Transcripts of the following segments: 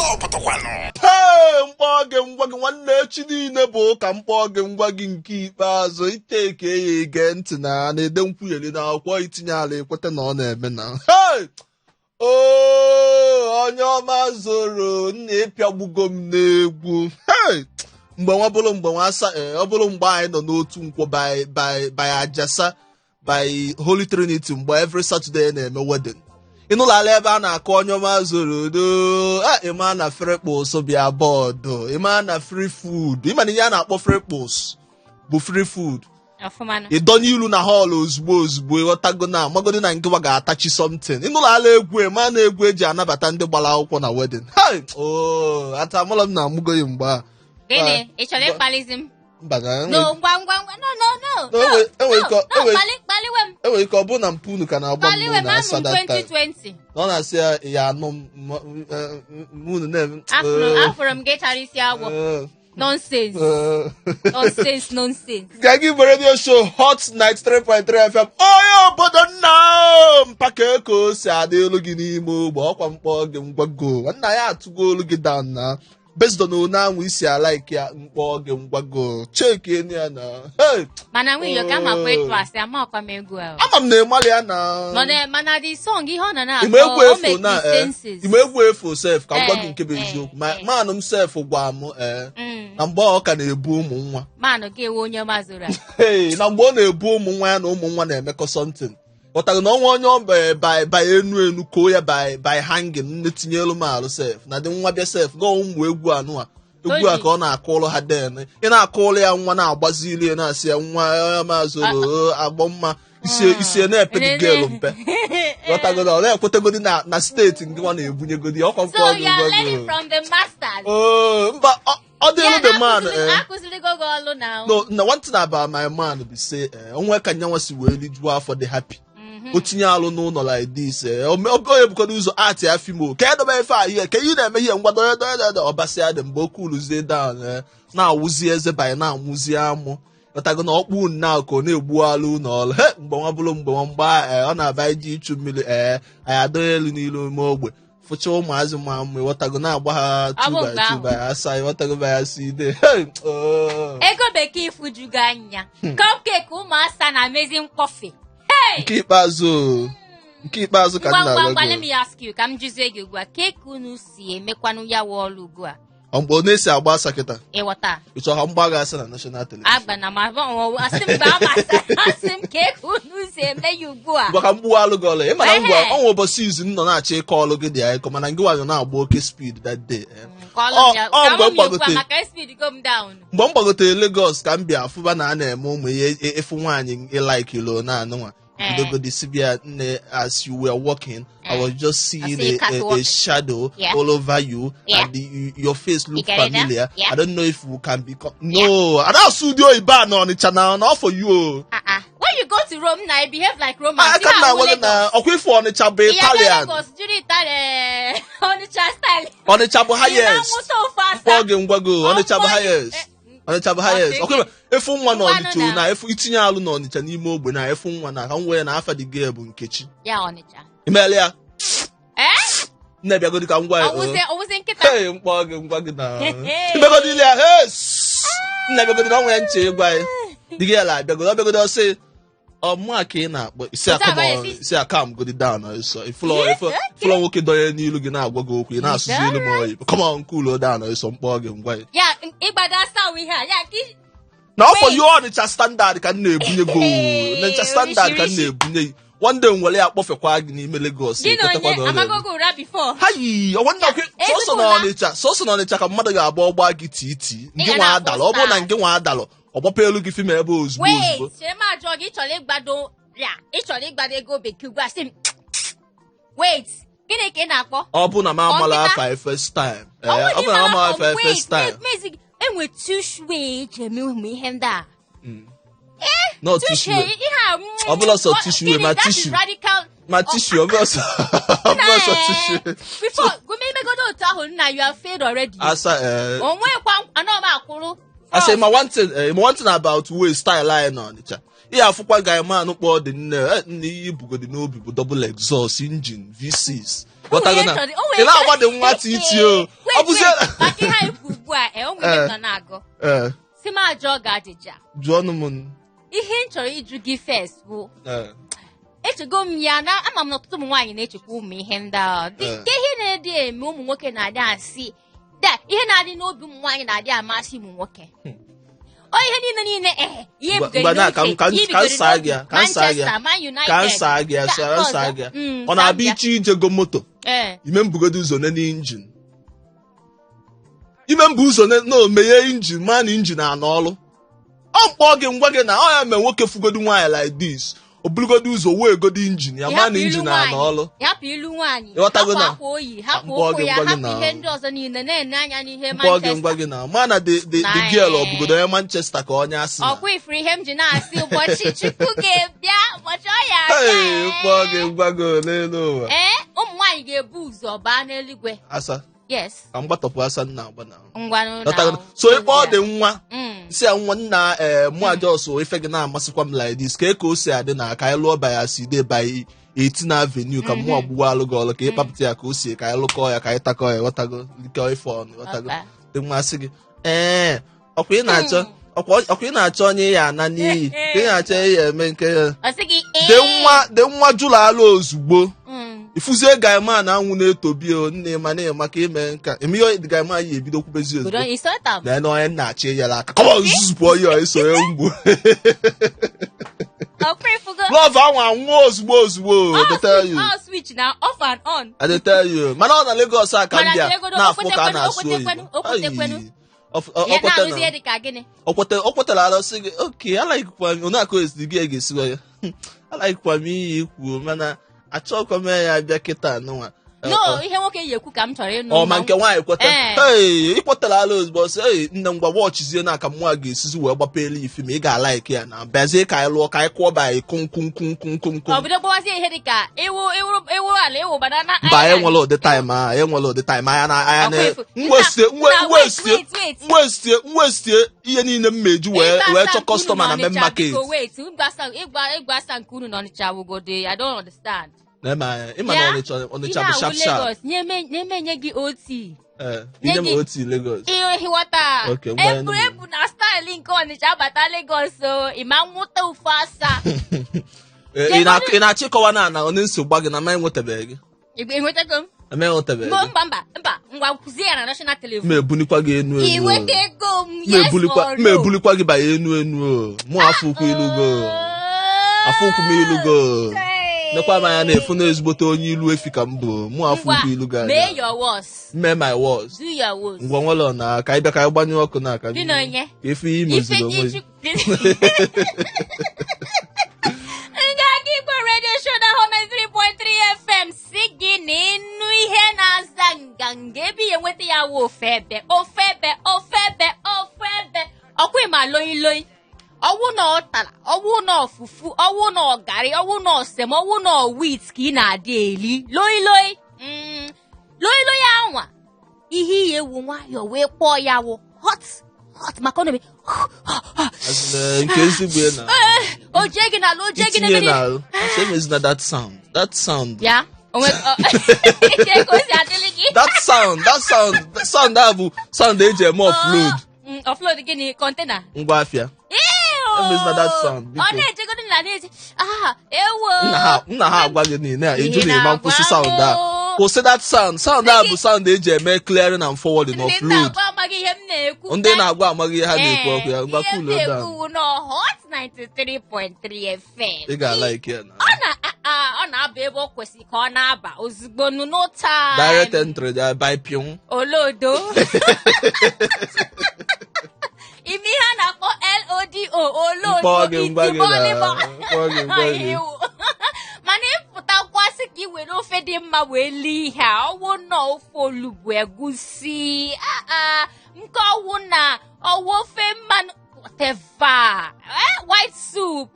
Ọzọ pụtakwanụ. Ee, mkpọ gị ngwa gị nwanne, echi niile bụ ụka. Mkpọ gị ngwa gị nke ikpeazụ, iteke ya, ege ntị na na-ede nkwugheri na akwụkwọ itinye ala, ekweta na ọ na-eme na. Hey! Oo, onye ọma zoro nna, ịpịagbugo m n'egwu. Hey! Mgbe nwa bụrụ mgbe nwa asa, ee, ọ bụrụ mgbe anyị nọ n'otu nkwọ by Ajasa, by Holy Trinity, mgbe every Saturday na-eme wedding, ịnụlọ ala ebe a na-akụ onye ọma zoro do a, ịma na free bịa bọọdụ, ịma na free food, ịma na ihe a na-akpọ free bụ free food. Ọfụmanụ. Ịdọnye ilu na hall ozugbo ozugbo, ịghọtago na amagodi na nkịwa ga-atachi something. Ịnụlọ ala egwu, ịma na egwu eji anabata ndị gbara akwụkwọ na wedding. Hey! Oh, atamụlọ m na amụgoghị mgbe a. Gịnị? Ị chọrọ ịkpalizi m? Mba na. No, ngwa ngwa ngwa, no, no, no. No, enwe no, ike no, kpaliwe m. Enwere ike ọ bụrụ na mpụ unu ka na-agba Kpaliwe mmụ m. na Amụ asa m that time. 2020. Na ọ na-asị ya ya anụ m unu na-eme. Afụrụ m gị chara isi agwọ. Nonsense. Nonsense, nonsense. Gagi bụ radio show, Hot 93.3 FM. Onye obodo nna mpaka ka o si adị elu gị n'ime ogbe ọkwa. Mkpọ gị ngwago, nna ya atụgo olu gị down na based on one anwụ isi ala ike ya. Mkpọ gị ngwago, cheki enu ya na, hey! Mana nwunye ka makwa ịtụ asị, amakwa m egwu ahụ. Ama m na ịmalị ya na. Mana the song, ihe ọ nọ na-akọ, Ime egwu o efu make na me senses. Ime egwu efu sef, ka m gwa gị nke bụ eziokwu. Manụ m sef gwa m, ee, na mgbe ọ ka na-ebu ụmụ nwa. Manụ gị ewe onye mazụrụ a. Hey, na mgbe ọ na-ebu ụmụ nwa ya na ụmụ nwa na-emekọ something, ghọtara na ọnwa onye ọ by enu enu koo ya by hanging, nne tinye elu m alụ sef na dị nwa bịa sef gọọ ụmụ egwu anụ a, egwu a ka ọ na-akụ ụlọ ha. Den ị na-akụ ụlọ ya, nwa na-agbazili ya, na-asị ya nwa onye mazụrụ agbọ mma isi isi na-epe gị gelu mpe, ghọtago na ọ na-ekwetegodi na steeti nke nwa na-ebunyegodi ọkwa. So you are learning from the masters. Oh, mba, ọ dịrị the man, eh. Akụzirigo gị ọlụ na. No, na one thing about my man be say, eh, onwe ka nyanwa si wee rijuo afọ, dị happy, o tinye alụ n'ụlọ like this, eh, o ebukwara ụzọ art ya fim o ka edobe ife a ihe ka ihe na-eme ihe ngwa donye donye donye ọbasịa dị mgbe o kuluzie down, eh, na-awụzi eze banye na-amụzi amụ, ghọtago na ọkpụ nna ka ọ na-egbu alụ ụlọ ọrụ. He, mgbe nwa bụrụ mgbe nwa mgbe eh, ọ na-aba iji ịchụ mmiri, ee, anyị adọghị elu n'ilu ime ogbe, fụcha ụmụazị ma mma, ịghọtago, na-agba ha Ọ bụ 2 by mgbe 2 ahụ. by asa, ịghọtago, by asa ide. Hey, oh. Ego bekee ifujugo anya, cupcake ụmụasa na-amezi mkpọfe. Hey! Nke ikpeazụ o. Nke ikpeazụ ka m Ngwa ngwa na-agwa ngwa, gị. Let me ask you, ka m jụzie gị ugbu a, ka unu si emekwanụ ya wụ ọlụ ugbu a? Ọ mgbe ọ na-esi agba asa kịta? Ịghọta? Ị chọrọ ka m gbaa gị asa na national television? Agba na ma asị m gbaa masị, asị m ka unu si eme ya ugbu a. Gwa ka m gbuwa alụ gị ọlụ. Ị mana ngwa Ehe. ọnwa ụbọchị izu m nọ na-achọ ịkọ ọlụ gị dị akọ, mana ngị nwa nọ na-agba oke speed that day, eh. Ka ọlụ m ya Ọ ka mgbe m m ya ugbu a gbagote maka speed go m down. Mgbe m gbagotere Lagos ka m bịa afụba na a na-eme ụmụ ihe ịfụ nwaanyị ịlaikilo na anụnwa. Bidogodi sibia, nne, as you were walking, I was just seeing I see a catwalk. shadow all over you and your face look You get it now? familiar. Yeah. I don't know if we can become, no, I don't ụdị oyibo a na Ọnịcha na ọ for you o. Ah ah, when you go to Rome na you behave like Romans. Aka m na-agwa gị na ọkwa ifu Ọnịcha bụ Italian. Lagos jiri Italian, Ọnịcha style. Ọnịcha bụ highest. Ị na-amụta ofe asa. Mkpọ gị ngwago, Ọnịcha bụ Ọkpọ gị- highest. Ọnịcha bụ highest. Ọ sị Ọkwa efu nwa na Ngwanụ Ọnịcha na. na efu itinye alụ na Ọnịcha n'ime ogbe na efu nwa na ka m wee na afa dị gị bụ Nkechi. Ya Ọnịcha. Imeela ya. Eh? Nne, bịagodi ka m gwa ya. Ọwụzi nkịta. Hey, mkpọ gị ngwa gị na imegodi ile ya. Hey, sss. Nne, bịagodi na ọnwa ya nche ịgwa ya dị gị ya la abịagodi, ọ bịagodi, ọsị ọmụ ka ị na-akpọ isi Otu aka agba m isi aka m godi down ọsọ ifụlọ ifụlọ nwoke dọnye n'ilu gị na-agwa gị okwu, ị na-asụzi ilu m oyibo. Come on, cool down ọsọ, mkpọ gị ngwa ya. Ya ịgbado asa wụ ihe a ya ka Na ọ for you, Ọnịcha standard ka m na-ebunye go. Ọnịcha standard ka m na-ebunye gị. One day nwere ya kpọfekwa gị n'ime Lagos. Gị na ekwetekwa onye na ọ na-eme. amagogo ụra before. Ha yi ọnwanne ọkụ sọsọ na Ezigbo ụra. Ọnịcha, sọsọ na Ọnịcha ka mmadụ ga-agba ọgba gị titi Ị ngị ga nwa na-afụ adalụ. Ọ bụrụ na stars. ngị nwa adalụ, ọgbapụ elu gị fim ebe ozugbo Wait, ozugbo. chere m ajụọ gị, ị chọrọ ịgbado ya, ị chọrọ ịgbado ego bekee ugbu a, sị m wait, gịnị ka ị na-akpọ? Ọ bụ na m amala Ọ nkịta? afa first time. Ọ Ee, ọ bụ na m amala afa first time. Mezi enwe tushwe eji eme ụmụ ihe ndị a. Not Tushwe tissue. ihe a. Ọ bụla sọ tissue, ma That is tissue. radical. Ma tissue, ọ bụla sọ tissue. Before gụme imegodo otu ahụ, nna, you have failed already. Asa, ee. Onwekwa anọ m akwụrụ. I say my one thing, eh, my one thing about way style anyị na Ọnịcha, ihe afụkwa guy man kpọọ dị nne, eh, nne, ihe ibugodi n'obi bụ double exhaust engine V6. Ghọtago na ị na-agba dị nwa titi o. Wait, Ọ bụzie- wait. Maka ihe anyị kwu ugbu a, o nwere ihe m nọ na-agụ. Ee, Si m ajụọ gị ajụjụ a. jụọnụ m. Ihe m chọrọ ịjụ gị first bụ Ee. echego m ya na ama m na ọtụtụ ụmụ nwaanyị na-echekwa ụmụ ihe ndị a dị Eh. nke ihe na-adị eme ụmụ nwoke na-adị asị da ihe na-adị n'obi ụmụ nwaanyị na-adị amasị ụmụ nwoke ọ ihe niile niile ee ihe Ngwa- bugoro ngwa na, ka m- n'uche ka m- ihe ka m bugoro saa n'obi, gị ya, ka m saa gị ya. Manchester, Man United Ka m saa gị ya, Ka- ka m saa ọzọ. gị ya. Ọ Saa na-abịa m ya. iche ije go moto Ee. ime mbugodo ụzọ nene injin ime mbụ ụzọ na omeghe injin ma na injin anọ ọlụ ọ mkpọ gị ngwa gị na ọ ya mee nwoke fugodu nwaanyị like this o burugodu ụzọ wee godo injin ya ma na injin anọ ọlụ Hapụ ilu nwaanyị Ịghọtago hapụ na? akwa oyi hapụ Mkpọ ụkwụ gị ya ngwa gị hapụ na- ihe ndị ọzọ niile na-ene anya n'ihe mkpọ gị Manchester ngwa gị na ma na the Na- girl ọ bụgodo onye Manchester ka onye Arsenal. Ọkwa ifuru ihe m ji na-asị ụbọchị Chukwu ga-ebịa ụbọchị ọ ya abịa. Hey, mkpọ gị ngwa gị ole n'ụwa. Ee, ụmụ nwaanyị ga-ebu ụzọ baa n'eluigwe. Asa. Yes. Ka m gbatọpụ asa nna agba na Ngwanụ na. Ghọtago? So ịkpọ dị nwa Mm. si ya nwa nna ee mụ ajọsụ ife gị na-amasịkwa m like this ka ka o si adị na ka anyị lụọ by Aside by 18 Avenue ka mụ ọgbụgba alụ gị ọlụ ka ị kpapụta ya ka o si ka anyị lụkọọ ya ka anyị takọọ ya ghọtago likọ ife ọnụ ghọtago. Okay. Dị nwa sị gị ee ọkwa ị na-achọ ọkwa ị na-achọ onye ya ana n'iyi ka ị na-achọ ya eme nke ya. Ọ sị gị ee. Dị nwa jụrụ alụ ozugbo. Ifuzie guyman anwụ na-etobi o nne ma na maka ime nka eme ihe guyman yi ebido kwubezi Godo ozugbo isota m. na ene onye nna-achọ ịnyere aka kọmọ nzuzu pụọ ihe eso ya mgbu. Ọkwa ifugo. Love anwụ anwụọ ozugbo ozugbo. I dey tell you. All switch na off and on. I dey tell you. Mana ọ na Lagos a ka m Mana bịa cheregodo, na-afụ ka a na-asụ okwetekwenu, oyibo. okwetekwenu. Ayi. Ya na-arụzi ihe dị ka gịnị? Okwetara ala sị gị oke alaikwa m onye akụ esi gị ga-esiwa ya alaikwa m ihe ikwu mana achọkwa m ya abịa kịta nụnwa. No, ihe nwoke yi ekwu ka m chọrọ ịnụ. Ọ ma nke nwaanyị kweta. Ee. Hey, ịkwetara ala ozugbo sị ei nne ngwa wọchizie na aka mụnwa ga-esizi wee gbapelu ifi ma ị ga-alaiki ya na bịazie ka anyị lụọ ka anyị kụọ ba anyị kum kum kum kum kum Ọ kum. bido gbawazie ihe dị ka iwu iwu iwu ala iwu banana Mba, anyị island. enwere ụdị time a anyị enwere ụdị time anya na anya na Ọkwa ifu. mwestie Nna, wait, mwestie wait, wait. mwestie mwestie ihe niile m meji wee Ịgba wee asa chọ nke unu kọstọma na main n'Ọnịcha, market. biko, wait, ịgba asa nke unu n'Ọnịcha wugode, I don't understand. Na-eme anya ịma na Ya, Ọnịcha Ọnịcha Ihe bụ awụ sharp sharp. Lagos, nye nye gị OT. Ee, Nye inye m gị- OT Lagos. Ịghọta. Okay, ngwa Ebu ya nụ. ebu na style nke Ọnịcha abata Lagos o, ịma nwụta ofu asa. Ee, ị na-achọ ịkọwa na ana onye nsogbu gị na ma enwetabeghị gị. Enwetago m? Ama enwetabeghị Mba gị. mba mba mba ngwa kwuzie ya na national Ma television. ebulikwa gị enu enu. o. Inwetago m, Ma yes ebulikwa or ma no? ebulikwa gị banye enu enu o. Mụ afọ ukwu ilugo. Afọ ukwu m ilugo. Hey. Nekwa m anya na-efu na ezigbote onye ilu efi ka m bụ. Mụ afọ Ngwa, ukwu ilu gị mee anya. your worst. Mee my worst. Do your worst. Ngwa nwere na ka anyị bịa ka anyị gbanyụ ọkụ na ka Gị na onye? ka efu ihe Ife imeziri onwe gị. Nganga Igbo Radio Show na 103.3 FM si gị na ịnụ ihe na-aza nganga ebe ihe nweta ya wụ ofebe ofebe ofebe ofebe ọkwa ịma loi loi ọwụ na ọ tara ọwụ na ọfụfụ ọwụ na ọgarị ọwụ na osem ọwụ na wheat ka ị na-adị eri loi loi loi loi anwa ihe iyi ewu nwayọọ wee kpọọ ya wụ hot hot maka ọ na-eme As in, nke ezigbo ya na o jee gị n'ala o jee gị itinye n'ebe niile. n'alụ asị emezina that sound that sound Ya onwe ke ka o si adịlị gị that sound that sound that sound ahụ bụ sound eji eme offload. Offload gịnị container? Ngwa afịa. Emezina that sound, biko. Ọ na-ejegodo na na-eje ah ewo Nna ha agwa gị niile a eju Ị na-eme nkwụsị na-agwa sound a m. kwụsị that sound sound a bụ sound eji eme clearing and forwarding Ndị offload. na-agwa amaghị ihe m na-ekwu. Ndị na-agwa amaghị ihe ha na-ekwu ọkụ ya ngwa Ihe m cool down. na-ekwu wụ na Hot 93.3 FM. Ị ga-alike ya na Ọ na ọ na-aba ebe ọ kwesịrị ka ọ na-aba ozugbo nụ no time. Direct entry there by pion. Olodo. Ime ihe a na-akpọ LODO olodo Mkpọ gị ngwa gị na itibọlịbọ. mkpọ gị ngwa gị. Iwu. Mana ịpụtakwasị ka ị were ofe dị mma wee lie ihe a ọwụ na ofe olugbu egusi nke ọwụ na ọwụ ofe mmanụ whatever white soup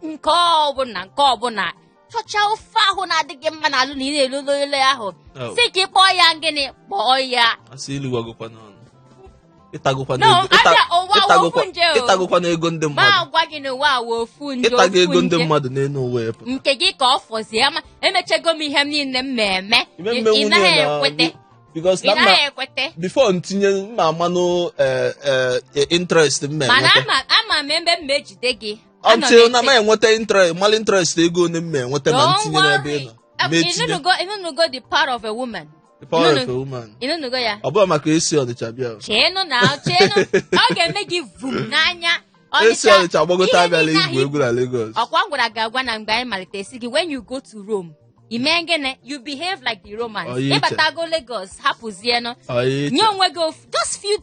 nke ọbụla nke ọbụla chọcha ofe ahụ na-adịghị mma n'alụ na ị na-elolo ahụ Oh. si ka ị kpọọ ya gịnị kpọọ ya Asị iluwagokwa n'ọnụ ịtagokwa No, n'ego abịa ụwa ịtagokwa ofu nje o. ịtagokwa n'ego ndị Ma mmadụ agwa gị na ụwa awụ ofu nje ịtago ofu ego ndị nje. mmadụ n'elu ụwa ya pụta. Nke gị ka ọ fọzie ama emechego m ihe m niile m ma eme Ime ị mmenwu naghị niile na- ekwete. Because Ị na mma naghị ekwete. Before ntinye mma amanụ interest m Mana enweta. ama m ebe m ejide gị. Anọ m Until na eche. m enweta interest, malụ interest ego one m enweta ma Don't ntinye n'ebe ị worry. nọ. Ma etinye. Ịnụnụgo the power of a woman. The power of Ịnụnụ- a woman. Ịnụnụgo ya? Ọ bụghị maka esi Ọnịcha bịa o. Cheenụ na cheenụ, ọ ga-eme gị vum n'anya. Esi Ọnịcha gbagote Ihe abịala niile igwu ahụ egwu na Lagos. Ọkwa m gwara gị agwa na mgbe anyị malite si gị, when you go to Rome, ị mee gịnị? You behave like the Romans. Ọ ya iche. Ịbatago Lagos, hapụzienụ. Ọ ya iche. Nye onwe gị just few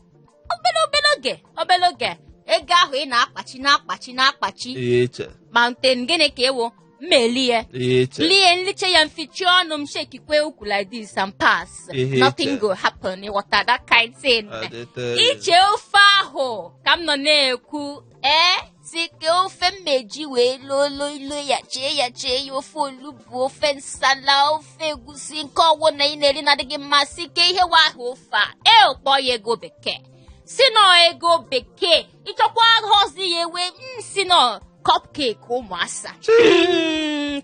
obere obere oge, obere oge, ego ahụ ị na-akpachi na-akpachi na-akpachi. Ihe iche. Mountain gịnị ka ịwụ mmeli ya. Ihe iche. Lie nliche ya, mfichi ọnụ m, shekikwe ukwu like this and pass. Ihe Nothing iche. go happen, ịghọta that kind thing? Adịte. Iche ofe ahụ ka m nọ na-ekwu, ee, si ka ofe mmeji wee loo loo ilo ya, chee ya, chee ya, ofe olugbu, ofe nsala, ofe egusi, nke ọwụ na ị na-eri na-adịghị mma, si ka ihe wa ahụ ofe a e kpọọ ya ego bekee, si nọ ego bekee, ịchọkwa ọzọ ya ewe m si nọ cupcake ụmụasa.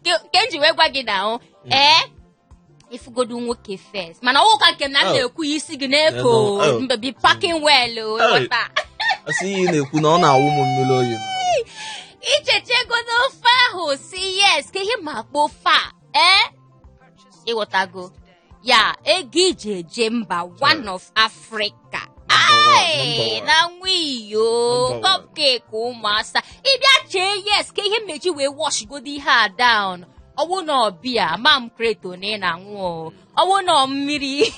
Nke m ji wee gwa gị na ahụ ee, ifugodu nwoke first, mana ọwụka nke m na m Oh. na-ekwu ya isi gị na-eko. Oh. Mbe be packing well o. Oh. Ịghọta? Asị ihe ị na-ekwu na ọ na-awụ m mmiri oyi. Icheche ego n'ofe ahụ, si yes, ka ihe ma akpọ ofe a, ee, ịghọtago ya, ego iji eje mba one of Africa. Number one, Ai, number one. na nwiyo. Number one. Cupcake ụmụasa, ịbịa chee yes, ka ihe mmeji wee wash godo ihe a down, ọwụ na ọbịa ma m kreto na ị na-aṅụ o. Ọwụ na mmiri,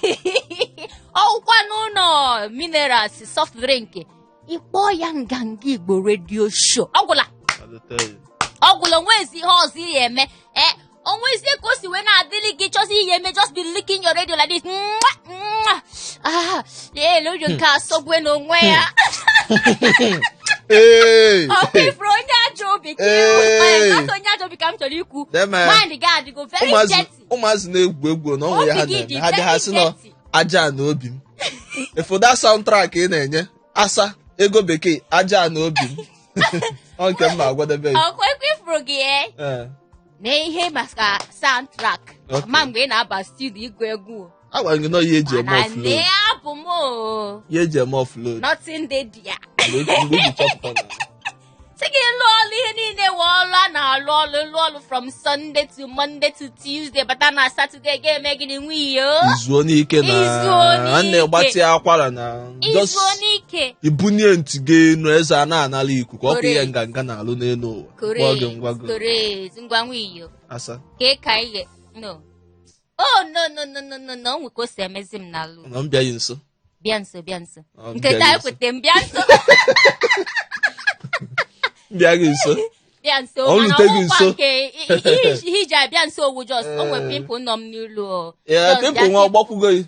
ọwụkwa n'ụlọ minerals, soft drink, ịkpọọ ya Nganga Igbo Radio Show, ọ gwụla. Adịte. Ọ gwụla. Onwezi ihe ọzọ ị eme, ee, onwezie ka o si wee na-adịrị gị, chọzi ihe eme, just be licking your radio like this. Mwah, mwah. Ah, ee, radio nke asọgwe n'onwe ya. Ee. Ọ ifuru onye ajọ obi ka ịhụ. Ee. Ee, asọ onye ajọ obi ka m chọrọ ikwu. Deme. Mind gị adịgo very Ụmụazị dirty. ụmụazị na-egwu egwu na onwe ya ha Obi gị dị na-eme ha dị ha very sị nọ dirty. aja na obi m efoda soundtrack ị na-enye asa ego bekee, aja na obi m, ọ nke m ma agwadebe ya. Ọkwa ekwe ifuru gị, ee. Ee. Na ihe maka soundtrack. Okay. Ma mgbe ị na-aba studio ịgụ egwu. Agwara m gị na ihe eji eme Mana offload. nee abụ m o. Ihe eji eme offload. Nothing dey there. Mgbe iji chọpụta na Sị gị lụọ ọlụ, ihe niile wee ọlụ a na-alụ ọlụ, lụọ ọlụ from Sunday to Monday to Tuesday, bata na Saturday ga-eme gịnị, nwiyo? Izuo n'ike na Izuo n'ike. nwanne gbatịa akwara na just Izuo n'ike. Ibunie ntị gị enu, eze a na-anala ikuku ọkụ ihe Correct. nganga na-alụ n'elu ụwa. Kpọọ gị ngwa gị. Correct, ngwa nwiyo. Asa. Ka ka ihe no, oh no, no, no, no, no, no, onwe ka o si emezi m n'alụ. Na m bịaghị nso. Bịa nso, bịa nso. Ọ, Nke bịaghị taa nso. ekwete m, bịa nso. M bịaghị nso. Bịa nso. Ọ Mana rute gị ọwụkwa nso. nke ihe iji abịa nso owu, just o nwere pimple nọ m n'ilu o. Ya Just pimple bịa. nwa ọgbakwugo gị.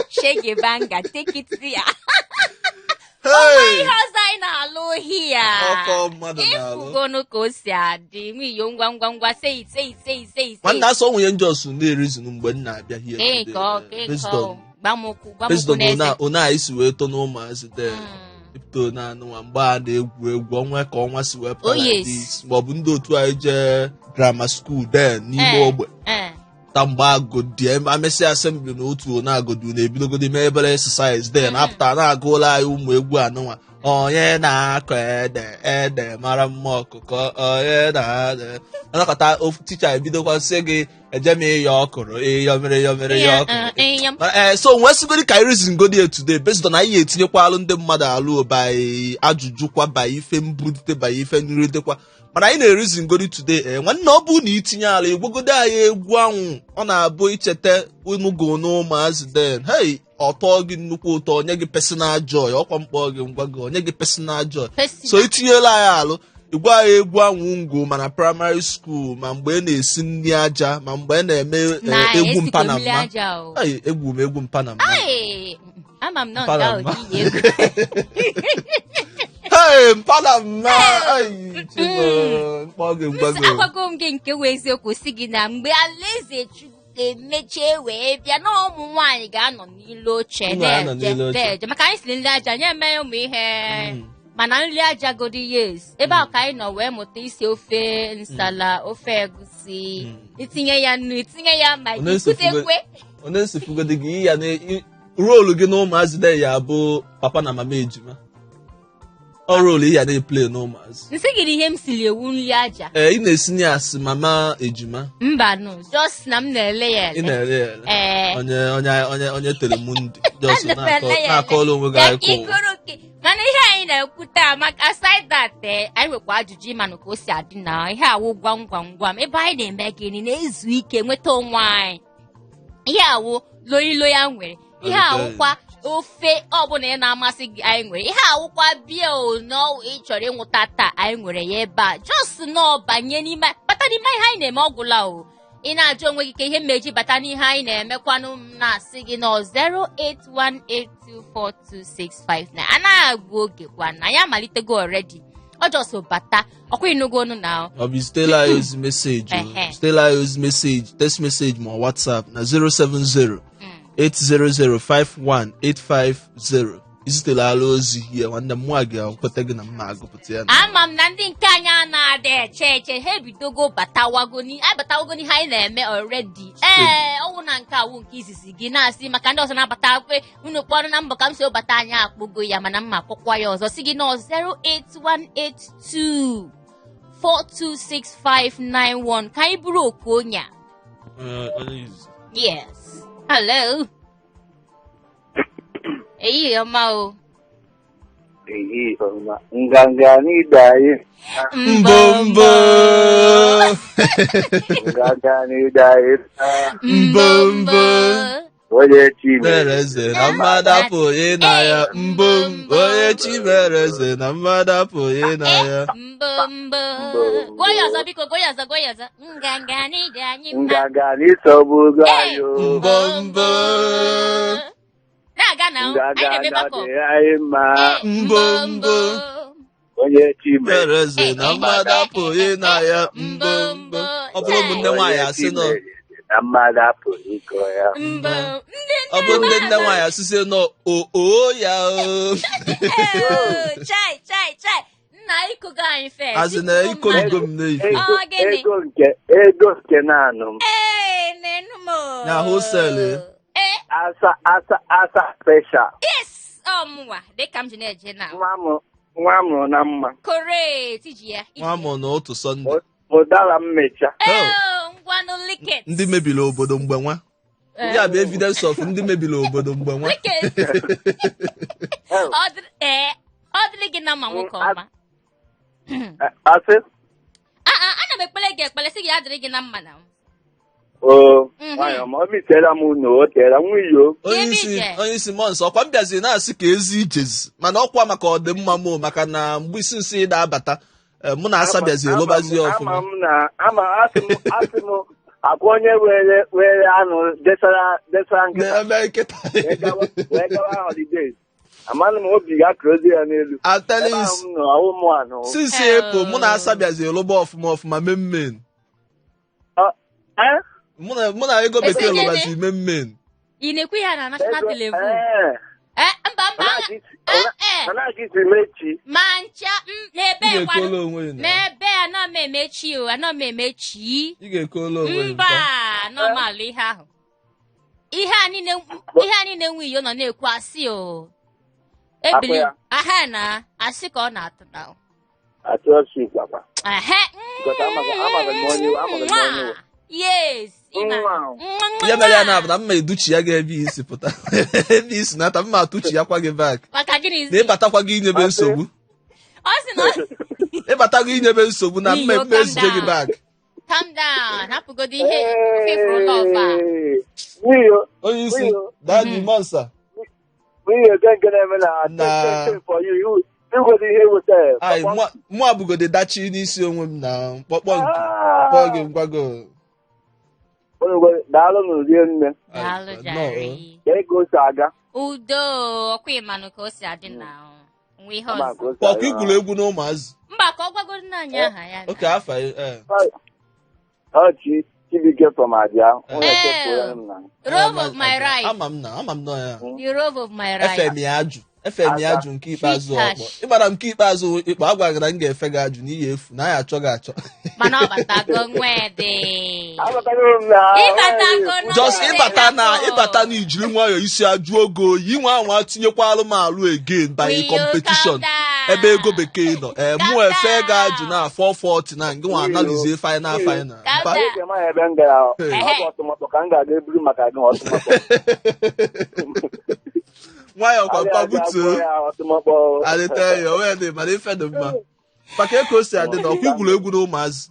Shege banga, take it ya. Hey! Ihe ọzọ anyị na-alụ ohi ya. Ọkọ mmadụ na-alụ. Ifugonu ka o si adị, nwiyo, ngwa ngwa ngwa, say it, say it, say it, say it, say Nwanne it. asọ nwunye njọs na-erizinu mgbe m na-abịa here Ee, today, ka ọ kee based ka ọ on gbamụkwụ based gbamụkwụ on n'eze. one anyị si wee too n'ụmụazị there, pụta na anụnwa mgbe a na-egwu egwu ọnwa ka ọnwa si wee pụta Oh, like yes. this, maọbụ ndị otu anyị jee grammar school then n'ime ogbe ta mgbe agodi amesịa assembly na otu one agodi na-ebidogodi mee ebere exercise then apụta na-agụla anyị ụmụ egwu anụnwa, onye na-akọ ede ede mara mma ọkụkọ, onye na anakọta ofu ticha ebidokwa sị gị eje m ịyọ ọkụrụ ịyọ mere ịyọ mere ịyọ ọkụrụ. Ịyọ. Ee, so nwee sigodi ka anyị reason godi ya today based on anyị etinyekwalụ ndị mmadụ alụ by ajụjụ kwa, by ife mbulite, by ife nritekwa, mana anyị na-ereason godi today. Ee, nwanne, ọ bụ na itinye ala egwogodo anyị egwu anwụ, ọ na-abụ icheta unugo n'ụmụazị then, hey, ọ tọọ gị nnukwu ụtọ, onye gị personal joy, ọkwa mkpọ gị ngwa gị onye gị personal joy. So itinyela anyị alụ igwe anyị egwu anwụ ngụ, mana primary school, ma mgbe ị na-esi nri aja, ma mgbe ị na-eme Na egwu mpa na esikwa mmiri mma. Aja o. Ai, egwu m egwu mpa na mma. Ai, ama m na Mpa nke na ahụ mma. dị iyi egwu. Hey, mpa na mma. Ai, Chimo, mkpọ gị ngwa gị. Agwago m gị nke wee eziokwu, si gị na mgbe alaeze Chukwu ga-emeche wee bịa, na ụmụ nwaanyị ga-anọ n'ilu oche. Ụmụ nwaanyị nọ na-eje n'ilu oche. Na-eje maka anyị siri nri aja nye eme ụmụ ihe, mana nri aja godi, yes, ebe ahụ ka anyị nọ wee mụta isi ofe nsala, ofe egusi, itinye ya nnu, itinye ya Ọ magi. na-ese Kutekwe. Onye nsifugodi gị ya na role gị na ụmụazị de ya bụ papa na mama ejima. Ọ role ị ya na-eplay na ụmụazị. Nsị gị na ihe m siri ewu nri aja. Ee, ị na-esinye asị mama ejima. Mba nụ, just na m na-ele ya Ị ele. na-ere ya ele. Ee. Onye onye onye onye tere mundi. Just Ana m ele ya ele. na-akọlụ onwe gị Ya akụkọ ụwa. ikoro oke. Mana ihe anyị na-ekwu taa maka aside that anyị nwekwa ajụjụ ịmanụ ka o si adị na ihe awụ gwam gwam gwam ebe anyị na-eme gịnị na-ezu ike nweta onwe anyị. Ihe awụ loyi ya nwere. Ihe awụkwa ofe ọbụla ị na-amasị gị anyị nwere. Ihe awụkwa bia nọ ị chọrọ ịnwụta taa anyị nwere ya ebe a. Just nọ banye n'ime bata n'ime ihe anyị na-eme ọgwụla o. Ị na-ajụ onwe gị ka ihe mmeji bata n'ihe anyị na-emekwanụ m na-asị gị nọ 081824265 anaghị agụ oge kwa na anyị amalitego already. Ọ just bata ọkwa ịnụgo ọnụ na Ọ bụ zitela anyị ozi message o. Zitela anyị ozi message, text message ma ọ WhatsApp na 070 80051850. Izitela ala ozi ya nwanne m nwa ga-ekweta gị na mma agụpụta ya na Ama m na ndị nke anyị a na-ada eche eche ha ebidogo batawago abatawago n'ihe anyị na-eme already. Ee, ọwụ na nke awụ nke izizi gị na-asị maka ndị ọzọ na-abata kwe unu kpọrọ na mbọ ka m si bata anyị akpọgo ya mana mma akpọkwa ya ọzọ si gị nọ 08182 426591 ka anyị bụrụ oku onye a. Onye izizi. Yes, hello, ehihie ọma o. Ehihie ọma. Nganga n'ide anyị. Mbọ mbọ. Nganga n'ide anyị. Mbọ mbọ. Onye chi mere mere eze na mmadụ apụghị na ya mbọ mbọ. Onye chi mere eze na mmadụ apụghị na ya. Mbọ mbọ. Gụọ ya ọzọ biko, gụọ ya ọzọ, gụọ ya ọzọ. Nganga n'ide anyị mma. Nganga n'isogbu anyị o. Mbọ mbọ. Na-aga na anyị Nganga na-eme gbakọ. n'ọdị anyị mma. Mbọ mbọ. Onye chi mere Mere eze na mmadụ apụghị na ya mbọ mbọ. Ọ bụrụ ụmụnne nwaanyị asị nọ na mmadụ apụghị ịkọ ya. Mbọ ndị Ọ bụrụ ndị nne nwaanyị asịsị nọ o o ya o. Ee, chai chai chai, nna ikogo anyị first. Azị na ikoligo m n'ife. Ego Ọ, gịnị? Ego nke naanụ m. Ee, nenu m o. Na wholesale, eh? Ee. Asa asa asa special. Yes, ọ mụnwa dịka m ji na-eje na Nwa m nwa mụrụ na mma. Correct, iji ya iji Nwa ya. mụ n'otu Sunday. Ụdara m mecha. Ee, ngwanụ liket. Ndị mebiri obodo mgbe nwa ndị a bụ evidence of ndị mebiri obodo mgbe nwa. Liket. Ọ dịrị gị na mma nwoke ọma. Asị. Ah, ana m ekpere gị ekpere sị gị ya dịrị gị na mma na Oo, nwayọ ma o mitiela m unu o teela nwunye. Onye Ebe isi ije. Onye isi mmụọ nsọ ọkwa m bịaziri na-asị ka ezi ijezi mana ọkwa maka ọdịmma m o, maka na mgbe isi nsị na-abata mụ na asa bịaziri lụbazie Ama ọfụma. m na ama asị m asị m akwa onye were anụ desara nkịta Na-eme nkịta. wee gawa holidays. Amanụ m obi ga-akụrozi ya n'elu. I'm telling Ebe you, ahụ m nọ ọwụ mụ anụ. since April mụ na asa bịaziri lụba ọfụma ọfụma memmen. Eh? Mụ na ego bekee Esi gịnị? lụbazi memmen. Ị na-ekwu ya na national telephone? Ee. Eh, mba mba. Eh, Ọ na-aga isi mechi. Ma ncha n'ebe Ị ga-ekola kwanụ onwe gị na n'ebe anọ m emechi o, anọ m emechi. Ị ga-ekola onwe gị. Mba, normal ihe ahụ ihe a niile nwe iyo nọ na-ekwu asị o ebili Akwa ya. aha na asị ka ọ na-atụ na Atụ gwakwa. ehe. Because amaghị m onye Nwa. Yes, ị na Nwa. Nwa, Ihe mere ya nwa. na bụ na mma educhi ya ga ebe isi pụta ebe isi nata mma atụchi ya kwa gị back. Maka gịnị? Na ịbatakwa gị inyebe nsogbu. Ọ sị na Ịbata gị inyebe nsogbu na mma Iyo, mma ezije calm gị down. back. Calm down, hapụgodo ihe fefuru love a. Nwunye. Onye isi. Iyo. Daddy Monsa. Nwunye nke na-eme na for you igodo ihe weta. Ai, mụ abụgode dachi n'isi onwe m na mkpọkpọ nke kpọọ gị ngwago. Daalụ n'ụdị nne. Daalụ jare. Ka ego si aga. Udo ọkwa ịmanụ ka o si adị na nwa ihe Ama ọzọ. ka o si Pọkwa aga. igwuru egwu na ụmụazị. Mba, ka ọ gwagoro nna anyị aha ya na. Oke afa ee. Ọ chi Chibuike from Abia. Onye Eh. chefuola m na. Rove of my right. Ama m na ama m nọ ya. The rove of my right. FM ya ajụ. Efe m ya ajụ nke ikpeazụ. Free cash. Ọkpọ ịgbara nke ikpeazụ ịkpọ agwa gị na m ga-efe gị ajụ n'ihi efu na anyị achọ gị achọ. Mana ọ batago nwede. Abatago m na. Ịbatago na- Just ịbata na ịbata na ijiri nwayọọ isi ajụ oge oyi inwe anwa tinyekwalụ m alụ again by Will you competition calm down? ebe ego bekee nọ ee mụ Calm efe gị down. ajụ na 440 na ngị nwa analizie final final. Calm Mpa- down. Oge maghị ebe m gara. Hey. Ọ bụ ọtụmọkpọ ka m ga-aga eburu maka gị, ọtụmọkpọ. Nwayọọ kwa mpa Abịa abịa butuo. gwuo ya ọtụmọkpọ. Adịte ya onwe dị mana ife dị mma maka eko o si adị na ọkwa igwuru egwu na ụmụazị.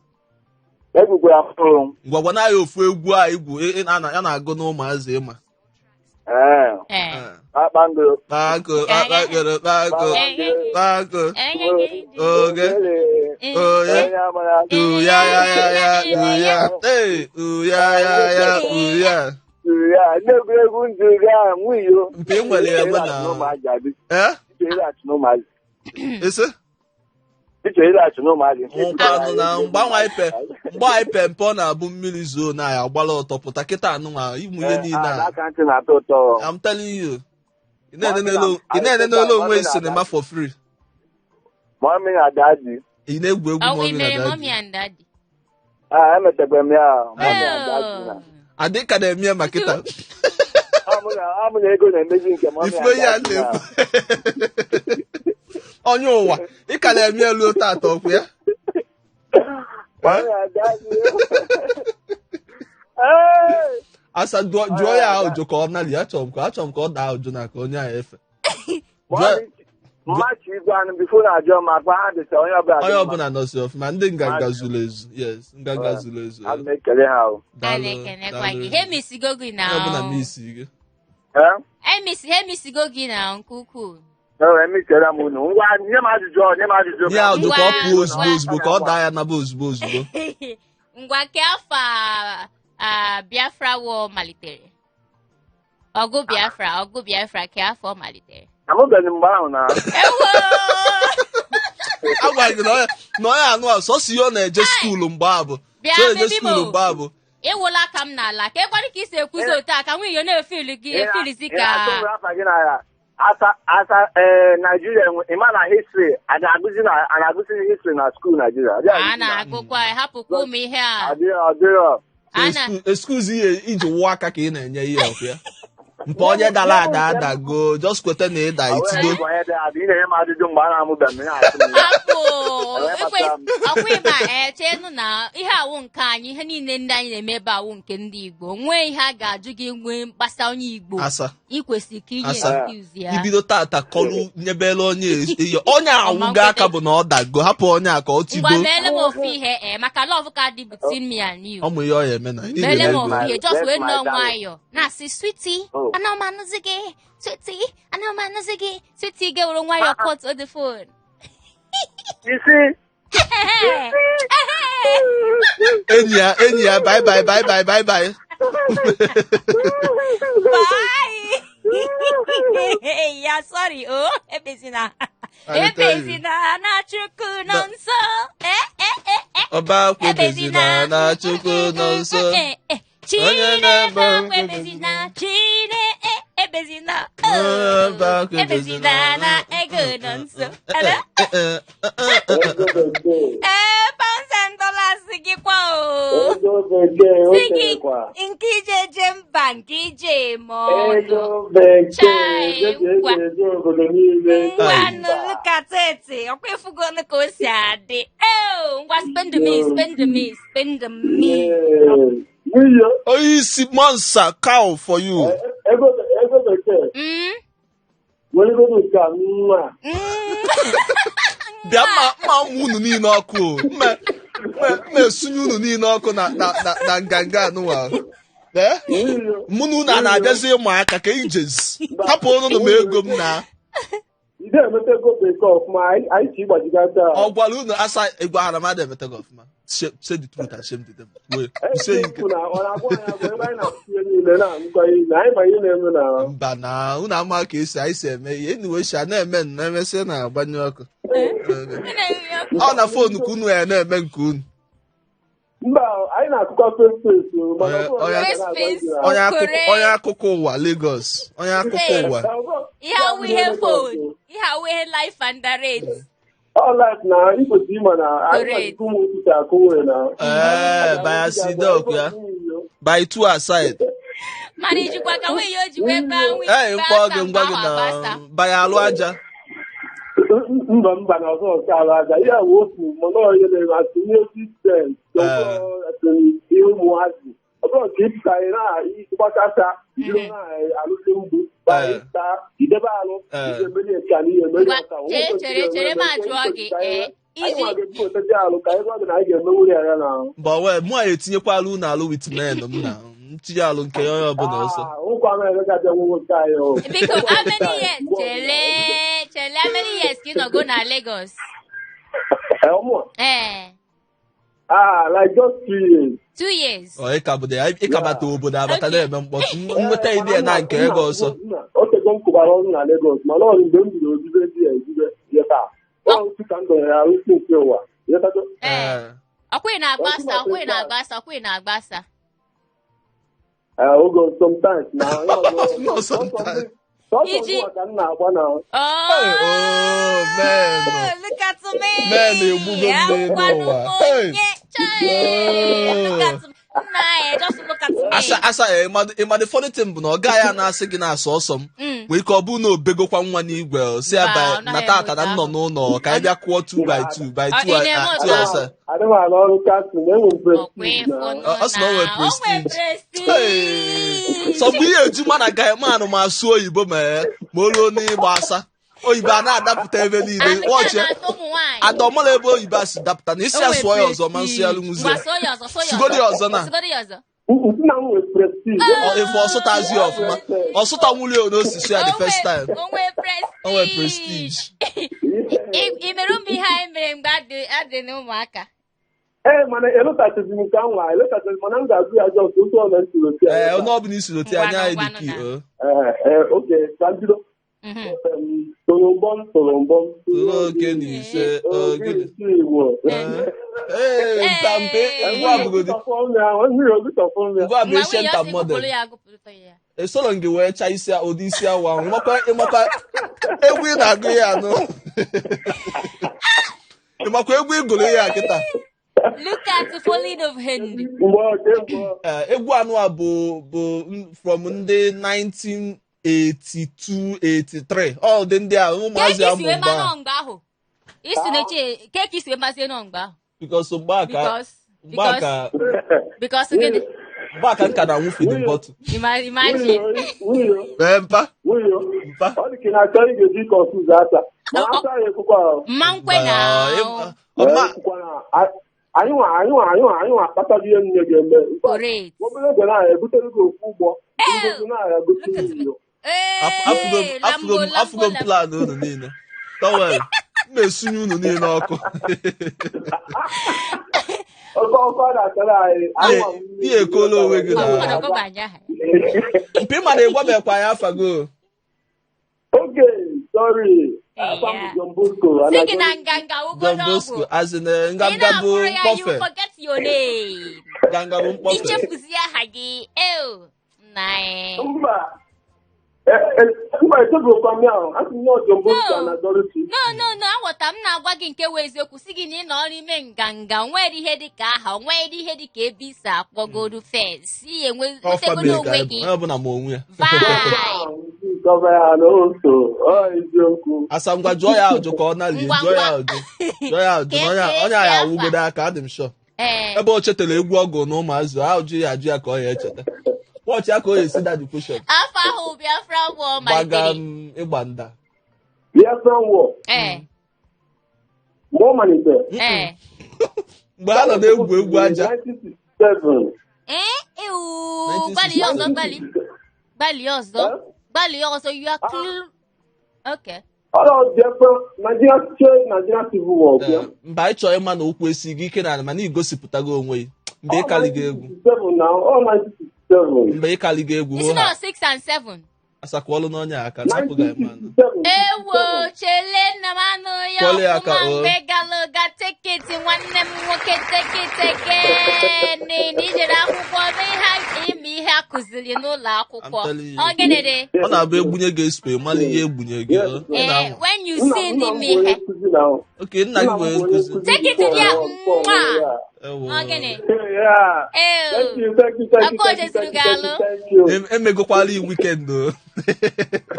Egwukwara m. Ngwa gwa na ya ofu egwu a igwu ya na-agụ na ụmụazị ịma. Ee. Ee. Kpakpando. Kpako kpakpakoro kpako kpako oge oye. Onye amara. Uya ya ya ya uya ee uya ya ya uya. Ya ndị egwuregwu njiri a nwunye. Mpe ị nwere ya enwe na ee. N'ụmụazị. Ese. Iche ịlaghachi n'ụmụazị. Nkwanụ na mgbe anyị pe mgbe anyị pe mpe ọ na-abụ mmiri zoo na ya agbala ọtọ pụta kịta anụnwa ịmụ ihe niile a. Aka ntị na-atọ ụtọ. I'm telling you, ị na-ene n'elu onwe cinema for free. Mummy na daddy. Ị na-egwu egwu Ọ mommy na mere daddy. mommy and daddy. Ah, emetakwa m ya mommy and daddy na. Adị ka na-eme ya ma kịta. Ọ mụ na ego na-emezi nke mommy ifugo and ihe a daddy na. na-ekwu onye ụwa ị ka na-eme elu tata ọkụ ya. Mommy and daddy. Hey! Asa jụọ ya ụjụ ka ọ nali achọrọ m ka achọrọ m ka ọ daa ụjụ na ka onye ahụ efe. Mommy, mmachi igwe anụ before na ajọ ma akpa ha dịcha onye ọbụla dị Onye mma. ọbụla nọsi ọfụma, ndị nganga zuru ezu, yes, nganga zuru ezu. Ana m ekele ha o. A Daalụ, na-ekenekwa daalụ. gị. Ha emisigo gị na Onye ọbụla miss gị. Eh? Emisi ha emisigo gị na nke ukwuu. Ee, emisiela m unu. Ngwa, nye m ajụjụ, nye m ajụjụ. Nye ya ụjụ ka ọ pụọ ozugbo Ngwa. ozugbo ka ọ daa ya naba ozugbo ozugbo. Ngwa, ke afọ a Biafra War malitere? Ọgụ Biafra, ọgụ Biafra, ke afọ ọ malitere? Amụbeghị m mgbe ahụ na. Ewo! Agwa gị na onye anụ a sọsọ ihe ọ na-eje school mgbe a bụ Bịa, so eje baby school mo. mgbe a bụ Ewela aka m n'ala ka ekwara ka isi ekwuzi otu a ka nwunye na-efili gị efilizi Ị ka na-atụ afa gị na ya. Asa asa ee Naijiria ịma na history a na-agụzi na a na-agụzi history na school Naijiria. A na-agụkwa, hapụkwa ụmụ ihe a. Adịrọ adịrọ. A na Excuse ihe iji wụọ aka ka ị na-enye ihe ọkụ ya mpa onye dara ada adago, just kweta na ịda itido. Onye onye dị adị, ị na-enye m ajụjụ mgbe a na-amụbeghị m, ị na-asị m ya. Hapụ. Enwe kpatara m. Ọkwa ịma echenu na ihe awụ nke anyị, ihe niile ndị anyị na-eme ebe awụ nke ndị Igbo nwee ihe a ga-ajụ gị nwee mkpasa onye Igbo Asa. ị kwesịrị ka inye Asa. excuse ya. Ibido tata kọlụ nyebela onye ihe onye awụgo aka bụ na ọ dago, hapụ onye a ka ọ Ngwa, tido. meele m ofu ihe ee maka love ka dị between me and you. Ọmụ ihe ọ ya eme na ị Meele m na-ere ofu ego. ihe, just Yes, wee my nọọ darling. nwayọọ na-asị, "Sweetie, Oh. ana m anụzi gị. Sweetie, ana m anụzi gị. Sweetie," ga-ewere nwayọọ cut the phone. Isi. Enyi ya, enyi ya, bye bye bye bye bye bye. Bye. Ya, sorry, oh, ebezina. I tell you. Ebezina na Chukwu nọ nso. Eh, eh, eh, eh. Ọba kwebezina na Chukwu nọ nso. Eh, eh. Onye Chineke na-ebe ebezina, Chineke ebezina. Ọba Oh, ebezina na ego nọ nso. Hello? Eh, eh, eh, eh, eh, Ego bekee. Ee, pounds and dollars gị kwa o. Ego bekee o Si gị terekwa. nke ije je mba, nke ije eme ọnụ. Ego bekee. Chai, Ego ngwa. eji eje obodo niile. Ngwanụ, lukatete ọkwa ịfụgonu ka o si adị. Eo, ngwa, spend me, spend me, spend me. Ee, Nwunye. Onye isi monsa cow for you. Ego bekee. Were nke a nwa. Bịa mma mma ụmụ unu niile ọkụ o mma mma mma esunye unu niile ọkụ na na na na nganga anụnwa. Ee? Nwunye. Mụ na unu a na-abịazi ịmụ aka ka ijezi hapụ ụnụ m ego m na Ị na-emeta ego bekee ọfụma, anyị chi ịgbajiga taa. Ọ gwara unu asa egwu ahụ na mmadụ emeta gị ọfụma. Say the truth and shame the devil. Wee kwụsie ya ike. Eziokwu na ọ na-agwa anyị agwa ebe anyị na-akụzi ihe niile na-anụkwa ihe na anyị ma ihe na-eme na Mba na unu ama ka esi anyị si eme ihe enyi si a na-eme na emesịa na-agbanyụ ọkụ ọ na phone ka unu ya na-eme nke unu. Mba, anyị na-akụkọ face face o, mana ọ bụrụ na Onye- anyị ga na-agwa Face gị na- Onye akụkọ Correct. onye akụkọ ụwa Lagos, onye akụkọ ụwa. Ọ bụrụ- Ihe awụ ihe phone, ihe awụ ihe live and direct. All life na ikwesịrị ịma na anyị Correct. nwere ụmụ osisi akụwe na. Ee, biasidok ya. By two aside. Mana ijikwa ka nwunye o ji wee baa nwunye Ee, mkpọ gị ngwa gị na by alụ aja. Mba mba na ọzọ nke ala aja ihe wụ otu mana onye na-eme asị ihe sistem ihe ụmụazị ọ bụrụ nke ịpụta ị na-ịgbakasa jiri na-alụsị ugwu ịta idebe alụ ihe emeri nke na ihe emeri Ngwa, ọka chere chere chere ma jụọ gị ee anyị iji nwa ga-ebupụtazi alụ ka anyị gwa gị na anyị ga-emenwuri ya ya na ahụ Mba wee mụ a etinyekwa alụ na alụ with men m na ntinye alụ nke onye ọbụla ọsọ. ụkwa m emeka bịa nwe nwoke anyị o. Biko, how many years chele chele how many years ka ị nọgo na Lagos? Eh, ụmụ Ee, ah like just 2 years. 2 years. Ọ ịkabodo ya ịkabata obodo abata na-eme mkpọtụ nweta idea na nke ego ọsọ. Otego m kụbara ọrụ na Lagos mana ọ mgbe m bidoro obibe di ya ebibe ya taa ọ otu ka m dọnyere arụsị nke ụwa ịghọtago? Ee, ọkwa ị na-agbasa, ọkwa ị na-agbasa, ọkwa ị na-agbasa. Eh, oge sometimes na No, sometimes. sọsọ Iji- mụnwa ka m na-agba na Oh, Oh, man. Look at me. Man, egbugo m n'elu Akwanụ ụwa. m Hey. onye. Chai, look at me. Nna ya, just look at me. Asa asa eh, ịma the funny thing bụ na ọ gaghị a na-asị gị na-asọ ọsọ m nwee ike ọ bụrụ na obegokwa nwa n'igwe ọ sị ya Mba, by ọ naghị na tata na eme m nọ n'ụlọ ka anyị bịa kụọ 2 by 2 by Ọ, 2 ị na-eme 2 otu ahụ? asa. adịghị m alụ ọrụ kasị na enwe m Ọkwa prestige na ịfụnụ Ọ sị na o nwere na- o nwere prestige. prestige. Hey. Sọ mgbe ihe eju ma na guy man ma asụ oyibo ma ma o ruo n'ịgba asa oyibo a na-adapụta ebe niile And nke a wọchị na-atọ ụmụ nwaanyị. adọmọla ebe oyibo a si dapụta na isi O nwere asụọ ya ọzọ ma nsụ ya prestige. lụnwuzie Ngwa, sụọ ya ọzọ, sụọ ya Sụgodi ya ọzọ na. Sụgodi ya ọzọ. nsị na m nwere prestige Ọ ife ọsụtazi ya ọfụma ọsụta nwuli ya n'osisi ya the first time O nwere prestige. o nwere prestige. Ị mere ụmụ ihe anyị mere mgbe adị na ụmụaka. Ee, mana elotachezi m nke anwa elotachezi mana m ga-agụ ya just otu ọ na ntị otu ya. Ee, onye ọbụla isi otu anya anyị dị Ngwanụ, ki ngwanụ o. Ee, ee, oke ka m bido. Torombom torombom Tụrụ oke na ise ogidi. ogidi Igbo. Ee, ntampe ngwa bụgodi Mmiri ogụtọfọ m ya. ngwa bụ Ngwa, Asian nwunye top ọsọ model. ịgụpụrụ ya, agụpụrụ ya. Esoro m gị wee chaa isi ụdị isi awọ ahụ ịmakwa ịmakwa egwu ị na-agụ ya anụ ịmakwa egwu ị gụrụ ya kịta. Look at the falling of hand. Mgbe ọ ke mgbe ọ. Ee, egwu anụ a bụ from ndị 1982 83 ọ dị ndị a ụmụazị Kee ka amụ isi wee mgbe ma a nọ mgbe ahụ? Isi na-eche kee ka isi wee mazie nọ mgbe ahụ? because mgbe a ka Because mgbe a because ka because gịnị? mgbe a ka m ka na-anwụ feeding bottle. Imagine. Nwunye Ee, mpa nwunye mpa ọ dị ka ị na-achọ ị ga-eji confuse asa ma asa ya ekwukwa ahụ. Mma nkwe na ọma Ekwukwa na anyị nwa anyị nwa anyị nwa anyị nwa akpatago ihe nne ga-eme. correct. Obere oge na ebutere gị ofu ụgbọ ndị na-egosi Look at me. iyo. afụgo m Ee, afụgo m lambo afụgo m lambo. plan unu niile. Don't worry, m na-esunye unu niile ọkụ. Ọkọ ọkọ a na-achara anyị. Anyị nwa Ihe ekola onwe gị Ọ na bụrụ na ọ bụ anya ha. mpi ma na-egwabekwa ya afago. Okay, sorry. Afa m Yeah. John Bosco. Sị gị na nganga ugo John n'ọgwụ. Bosco as in Ị nganga bụ na-akpụrụ ya, you mkpọfe forget your name. nganga bụ mkpọfe. Ichefuzie aha gị. Ew. Nna anyị. Mba. Mba, echefurukwa m ya ahụ. Asị m na ọ John Bosco No. na Dorothy. No, no, no, aghọta m na-agwa gị nke wụ eziokwu si gị na ị nọ n'ime nganga nwere ihe dị ka aha nwere ihe dị ka ebe isi akpọgodu fes ihe Ọ nwetegoro family ka onwe anyị bụ gị onye ọbụla ma onwe ya. vibe. Gọva ya na oso. Ọ eziokwu. Asa ngwa jụọ ya ajụ ka ọ nalie Ngwa, jụọ ya ngwa. ajụ jụọ ya ajụ na onye a ya awụgodo aka adị m sure. Ee. Ebe o chetara egwu ọgụ na ụmụazị ajụ ya ajụ ya ka ọ ya echeta wọchị ya ka ọ ya esi that question. Afọ ahụ Biafra War Gbaga malitere. m ịgba nda. Biafran War. Ee, Mgbe ọ malitere. ee. Mgbe ha nọ na-egwu egwu aja 1967. Ee, ewu, gbalị ọzọ, gbalị. Gbalị ọzọ. Gbalị ọzọ, you are cl- Okay. Ọ Biafra Nigeria Nigeria Civil War. Ee, mba anyị chọrọ ịma na okwu esighị ike na mana igosipụtago onwe gị mgbe ịkali gị egwu 1967 na ọ 1967. mgbe ịkali gị egwu Isi hụ na ha 6 and 7. Asakwọlụ n'ọnya aka napụghị anyị mmanụ. 1967. Ewo, chele nna m anụ ya Kwọlụ ya aka, ọfụma o. mgbe gara aga. Take it, nwanne m nwoke, take it again. Na ijere akwụkwọ n'ihe ime ihe a kụziri n'ụlọ akwụkwọ. I'm telling you. Ọ gịnị dị? Ọ na-abụ egbunye gị expo, mara ihe egbunye gị. Yes. Ọ ị Ee, na-anwụ. when you Nna see nna m n'ime bụ onye ihe. nkụzi na Okay, nna gị nna m bụ onye bụ onye nkụzi. nkụzi Take it before ya, before nwa. yeah. Ewo. Ọ gịnị? Yeah. Ee. Thank you, thank you, thank you, Aka thank you, ojesiri thank you, gị thank alụ. you, thank you. Emegokwala i weekend o.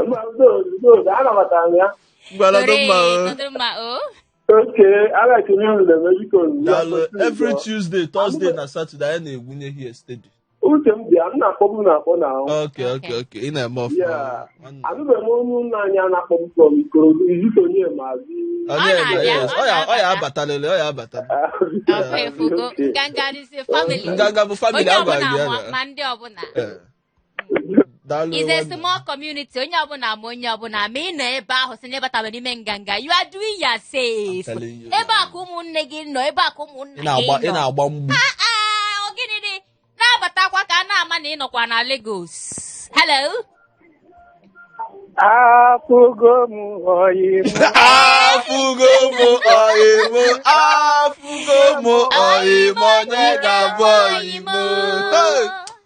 Mba, no, no, anabatara m ya. Ngwa nọdụ mma o. Nọdụ mma o. Okay, I like ihe unu na-eme, biko. Daalụ. Every Tuesday, Thursday na Saturday anyị na-egwunye here steady. Uche m dị ya, m na-akpọbu na-akpọ na ahụ. Okay, ị na-eme ọfụma. Yeah. Nwanne. Anụbeghị m onye nna anyị a na-akpọbu from Ikorodu, Izute onye ma zi. Ọ Ọ na-eme, na-abịa, yes. ọ Ọ ya na-abata. abatalele, ọ ya abata. Ọkwa efugo. Okay. Nganga is a family. Nganga bụ family Onye agwa ọbụla gị ya ma na. ma ndị ọbụla. Eh. Daalụ Is a nwanne. small community. Onye ọbụla ma onye ọbụla ma ị nọ ebe ahụ si n'ịbatabe n'ime nganga. You are doing yourself. I'm telling you. Ebe a ka ụmụnne gị nọ, ebe a ka ụmụnna Ị na-agba gị ị nọ. na-agba mgbu. Ah, ọ gịnị dị? Na-abatakwa ka a na-ama na ị nọkwa na Lagos. Hello? Afụgo m oyi m. Afụgo m oyi m, afụgo m oyi m, onye ga-abụ oyi m? Hey!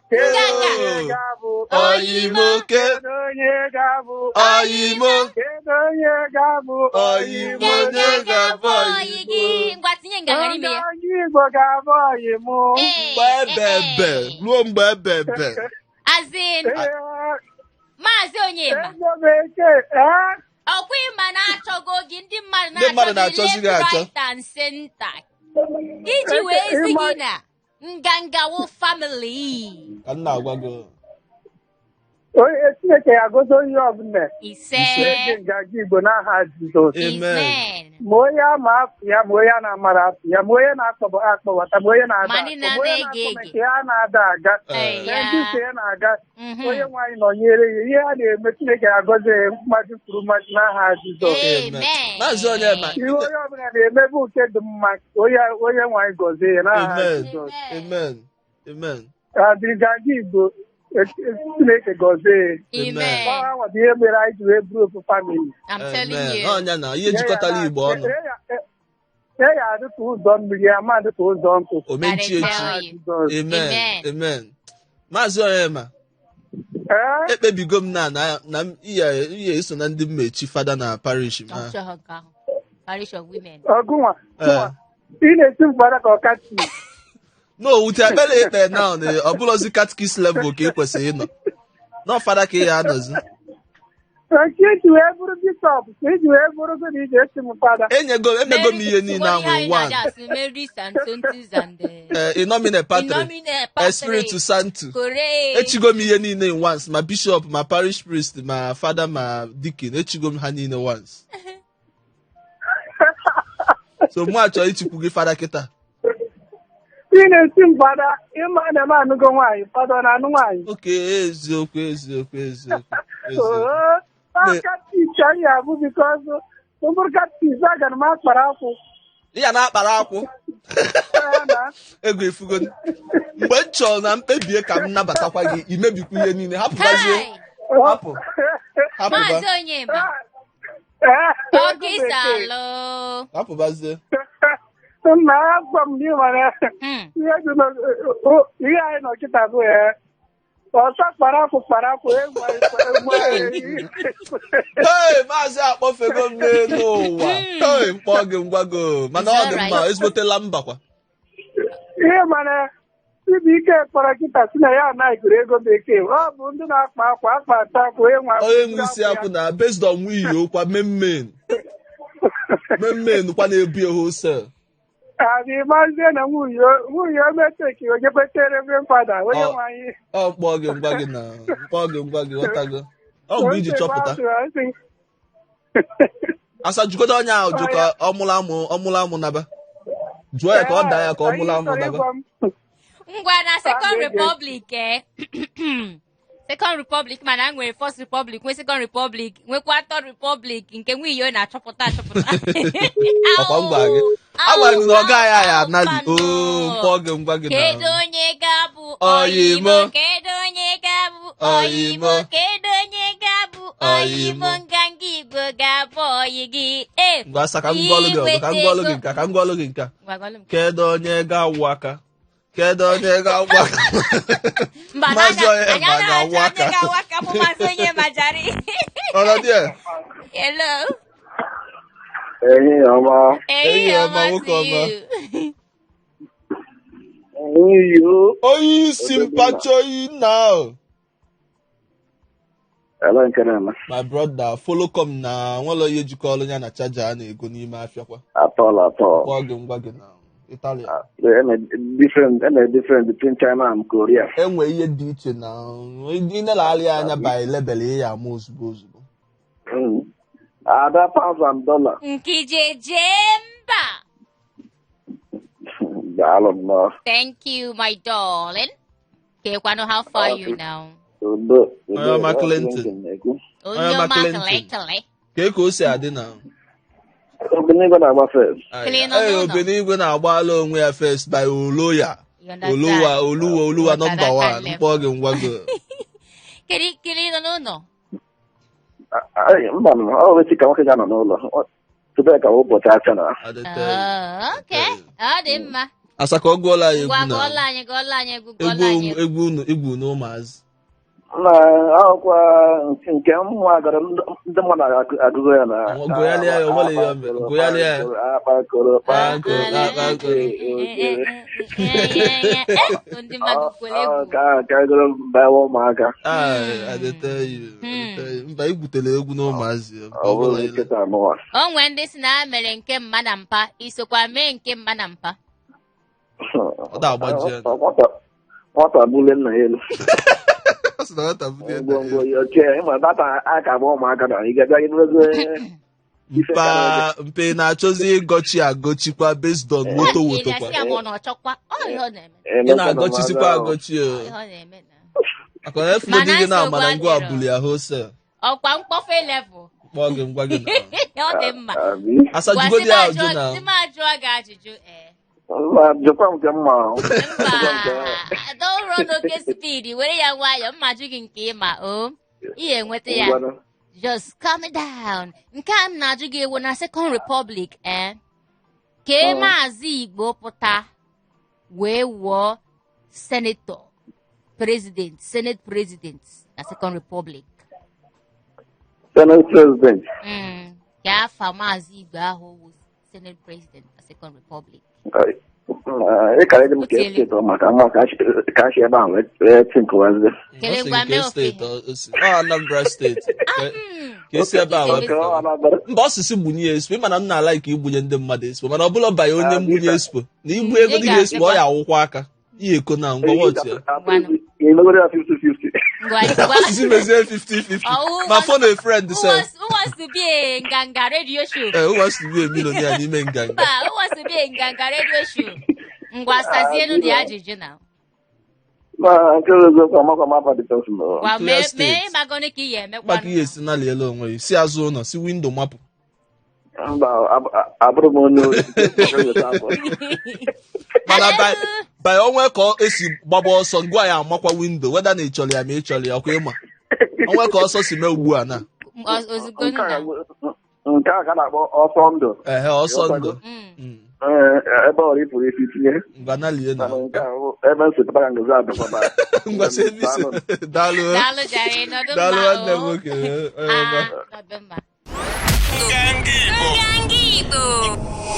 Nganga. Ga-abụ Oyi m ke Kedu onye ga-abụ oyi m Kedu onye ga-abụ oyi m onye Nganga ga-abụ ga-abụ oyi oyi gị. Ngwa tinye nganga n'ime ya. Onye Igbo ga-abụ oyi m. Ee, mgbe ebebe ee. ruo mgbe ebebe. As in, Maazị Onyema, Ego bekee, ee? ọkwa ịma na-achọgo gị ndị mmadụ Ndị mmadụ na-achọ na-achọzi gị gị left, achọ. right and center. Iji wee zi gị na nganga wụ family. Ka m na-agwa gị. Onye Chineke ya gozi onye ọbụla Ise. na-ege nganga Igbo n'aha Jizọs. Amen. Amen. Ma onye ama afụ ya, ma onye a na-amara afụ ya, ma onye na-akpọba akpọbata, ma onye na-ada Ma ndị akpọ, ma onye na-ege na-akpọ ege. nke ya na-ada aga. Eh. Na ndị nke ya na-aga, onye nwaanyị nọnyere ya, ihe a na-eme Chineke ya gozi ya mmaji kwuru mmaji n'aha Jizọs. Amen. Maazị Onyema, Ihe onye ọbụla na-emebu nke dị mma, onye onye nwaanyị gọzie ya n'aha Amen. Jizọs. Amen. Amen. Adịrị nganga Igbo, Chineke gọzie ya. Amen. Ọ ha bụ ihe mere anyị ji wee bụrụ ofu family. I'm telling Amen. you. Ọnya na ihe jikọtara Igbo ọnụ. E ya adị ka ụzọ mmiri, ama adị ka ụzọ nkụ. Omenchi I echi. tell you. Jizọs. Amen. Amen. Amen. Maazị Onyema, Ee? ekpebigo m na na na m ihe ihe eso na ndị mmechi fada na parish m Ọ ha. chọghị nke ahụ. Parish of women. Ọgụnwa, Eh. gụnwa. Ị na-esi mkpara ka ọkachi. No, wute ekpere ekpe now na ọ bụrụzi catechist level ka ị kwesịrị ịnọ. Nọ fada ka ị ya anọzi. Nke iji wee bụrụ bishọp, ka iji wee bụrụ gị na iji esi m fada. Enyego emego m ihe niile ahụ in one. Mary Santontus and Eh, in nomine patri, In nomine eh, Patri. spiritu sanctu. Correct. Echigo m ihe niile in once, ma bishop, ma parish priest, ma fada, ma deacon, echigo m ha niile once. So mụ achọrọ ichikwu gị fada kịta. Ị na-esi m fada, ịma na m anụgo nwaanyị, fada ọ na-anụ nwaanyị. Okay, eziokwu, eziokwu, eziokwu, eziokwu. Oo, ọ catechist anyị abụ because ọ bụrụ catechist agara m akpara akwụ. Ị ya na-akpara akwụ. Ee, na. Ego ifugo. Mgbe m chọrọ na mkpebie ka m nabatakwa gị, imebikwa ihe niile, hapụbazie. Hi. Hapụ. Hapụba. Maazị Onyema. Ee, ego Ọkịsa bekee. alụ. Hapụbazie. Nna agwa m na ị nwere ihe dị ihe anyị nọ kịta bụ ee ọsọ kpara akwụ kpara akwụ egwu egwu egwu. Hey, maazị akpọfego m n'elu ụwa. Hey, mkpọ gị ngwago. Mana ọ dị mma, It's alright. ezigbotela mbakwa. Ihe mana Chibuike kpọrọ kịta si na ya anaghịgoro ego bekee, ọ bụ ndị na-akpa akwa akpa ata akwa onye nwe Onye nwe isi akwụ na based on nwunye okwa memmen. Memmen kwa na-ebu ya wholesale. Adị mazie na nwunye nwunye ometeki onye kwetere Reverend Fada onye Ọ. nwe anyị. Ọ mkpọ gị ngwa gị na mkpọ gị ngwa gị ghọtago. Ọ mgbe iji chọpụta. Asa jụgodo onye ahụ jụ ka ọ mụrụ amụ ọ mụrụ amụ naba. Jụọ ya ka ọ daa ya ka ọ mụrụ amụ naba. Ngwa na Second Ah, Republic eh. Second Republic, mana nwere First Republic, nwee Second Republic, nwekwa Third Republic nke nwunye na-achọpụta achọpụta. Ọkwa m gwa gị. Agwa gị na ọ gaghị aya anali. Oo, mkpọ gị ngwa gị Kedu na. onye ga-abụ Oyimo. oyimo? Kedu onye ga-abụ Oyimo. oyimo? Kedu onye ga Oyi m Nganga Igbo ga-abụ oyi gị. E. Ngwa asa ka m gụọlụ gị ọzọ, ka m gụọlụ gị nke a, ka m gụọlụ gị nke a. Ngwa gụọlụ m. Kedu onye ga-awụ aka? Kedu onye ga-awụ aka? Mba, Maazị na- Onyema anyị anaghị achọ ga-awụ onye aka. ga-awụ aka bụ Maazị Onyema jari. Ọnọdụ ya. Hello. Ehihie ọma. Ehihie Ehihie ọma, ọma nwoke to ọma. you. Ehihie. Onye isi mpacha oyi nna ahụ. Ele nke na-eme. My brother, follow come na nwere ihe jikọrọ ya na charger a na-ego n'ime afịa kwa. Atọl atọl. Kpọọ gị ngwa gị na Italia. Eme different between China and Korea. Enwe ihe dị iche na ị nelegharị anya by level ị ya ama ozugbo ozugbo. Ada pounds and dollar. Nke jeje mba. Daalụ nnọọ. Thank you, my darling. Kekwanụ, how far you now? Udo. Onye ọma Clinton. na-ekwu. Onye Onye ọma ọma Clinton. kele Ka ka o si adị na Obenigwe na-agba first. Clean Ee, n'ụlọ. Obenigwe na-agbala onwe ya first by Oloya. You understand? Oluwa, Oluwa, Oluwa Ghọtara nọmba that 1. level. Mkpọ gị ngwa gị. Kedu kedu ị nọ n'ụlọ? Mba, ọ bụ echi ka nwoke ga-anọ n'ụlọ. Tupu ka ụbọchị acha na. Adịte you. Oh, okay. Ọ dị mma. Asa ka ọ gụọla anyị Ngwa egwu na gụọla anyị gụọla anyị egwu gụọla anyị egwu egwu. egwu unu egwu na ụmụazị. Na akwụkwọ nke nwa gara ndị mmadụ agụgụ ya na. Gụgharịa ya, o nwere ihe o mere. Gụgharịa ya. Akpakoro, Akpakoro, akpakoro. Ndị mmadụ kwere egwu. Ka ka gụrụ bawa ụmụaka. Ah, I dey tell you, I dey tell you. Mba, igwutere egwu na ụmụazị. Ọ bụrụ nkịta anụwa. O nwee ndị si na ha mere nke mma na mpa, isokwa mee nke mma na mpa. Ọ da-agbaji ya. Nwata bulie nna ya elu. Ọ sị na nwata bulie nna ya. Ngwongwo ya ochie, ịma data aka agba ụmụaka na ị ga-abịa gị n'ogo Mpa mpe na-achọzi ịgọchi agọchikwa based on woto woto Ị kwa. na-asị ya ma ọ na-ọchọkwa. Ọ ihe ọ na-eme. Ị na-agọchisikwa agọchi o. Ọ ihe ọ na-eme na. Maka na efu dị gị na Mana amara nsogbu ngwa adịrọ. abụli ya wholesale. Ọkwa mkpọfe level. Kpọọ gị ngwa gị na. Ọ dị mma. Asa Gwa jugodi sị m ya ajụ ajụọ na. sị m ajụọ gị ajụjụ ee. Mba, jụkwa m nke mma. Mba, don't run oke speed. Were ya nwayọọ, mma jụ gị nke ịma o. Ị ga-enweta ya. Just calm down. Nke a m na-ajụ gị ewu na Second Republic eh? Kee Maazị Igbo pụta wee wụọ senator president, senate president na Second Republic. Senate President. Ka afa Maazị Igbo ahụ wụ senate president na Second Republic. Ị kara ịdị m ka steeti ọ maka mma ka a si ebe ahụ wee tinkụwazie. Kele Ọ sị ngwa nke mee ofe. steeti ọ si. Ọ Anambra steeti. Ka esi ebe a wee Nke pụta. ọ Anambra. Mba ọsịsị gbunye ya esipo ịma na m na-ala ka igbunye ndị mmadụ esipo mana ọ bụla banye onye mgbunye esipo na igbu ego Ị dị ya esipo ọ ya awụkwa aka ihe eko na ngwa wọchị ya Emegoro ya 50-50. Ngwa ngwa. Osisi mezie 50-50 Ọ, ma phone a friend Who sef wants to be a nganga radio show? ee who wants to be a millionaire n'ime nganga Mba, who wants to be a nganga radio show? Ngwa sazienu dị ajụjụ na. Ma nke bụ eziokwu amakwa m afa dị person. Gwa Clear mee state. mee ịmagọnụ ka ị ya emekwa. maka ihe esi na elu onwe ya si azụ ụlọ si windo mapụ Mba, abụrụ m onye ori. Mana by onwe ka ọ esi gbaba ọsọ ngwa ya amakwa windo weda na ị chọrọ ya ma ị chọrọ ya ọkwa ịma onwe ka ọsọ si mee ugbu a na Ozugbo nna. Nke a ka a na-akpọ ọsọ ndụ. Ehe, ọsọ ndụ. Ee, ebe ọrụ ịpụrụ isi tinye. Ngwa nalie na Mana nke a bụ ebe nsepụta ka ngozi adịkwaba. Ngwa sevisi, daalụ. Daalụ jare, nọdụ Daalụ mma nwanne m o. nwoke. Onye ọma. Ah, nọdụ mma. Nganga Igbo. Nganga Igbo.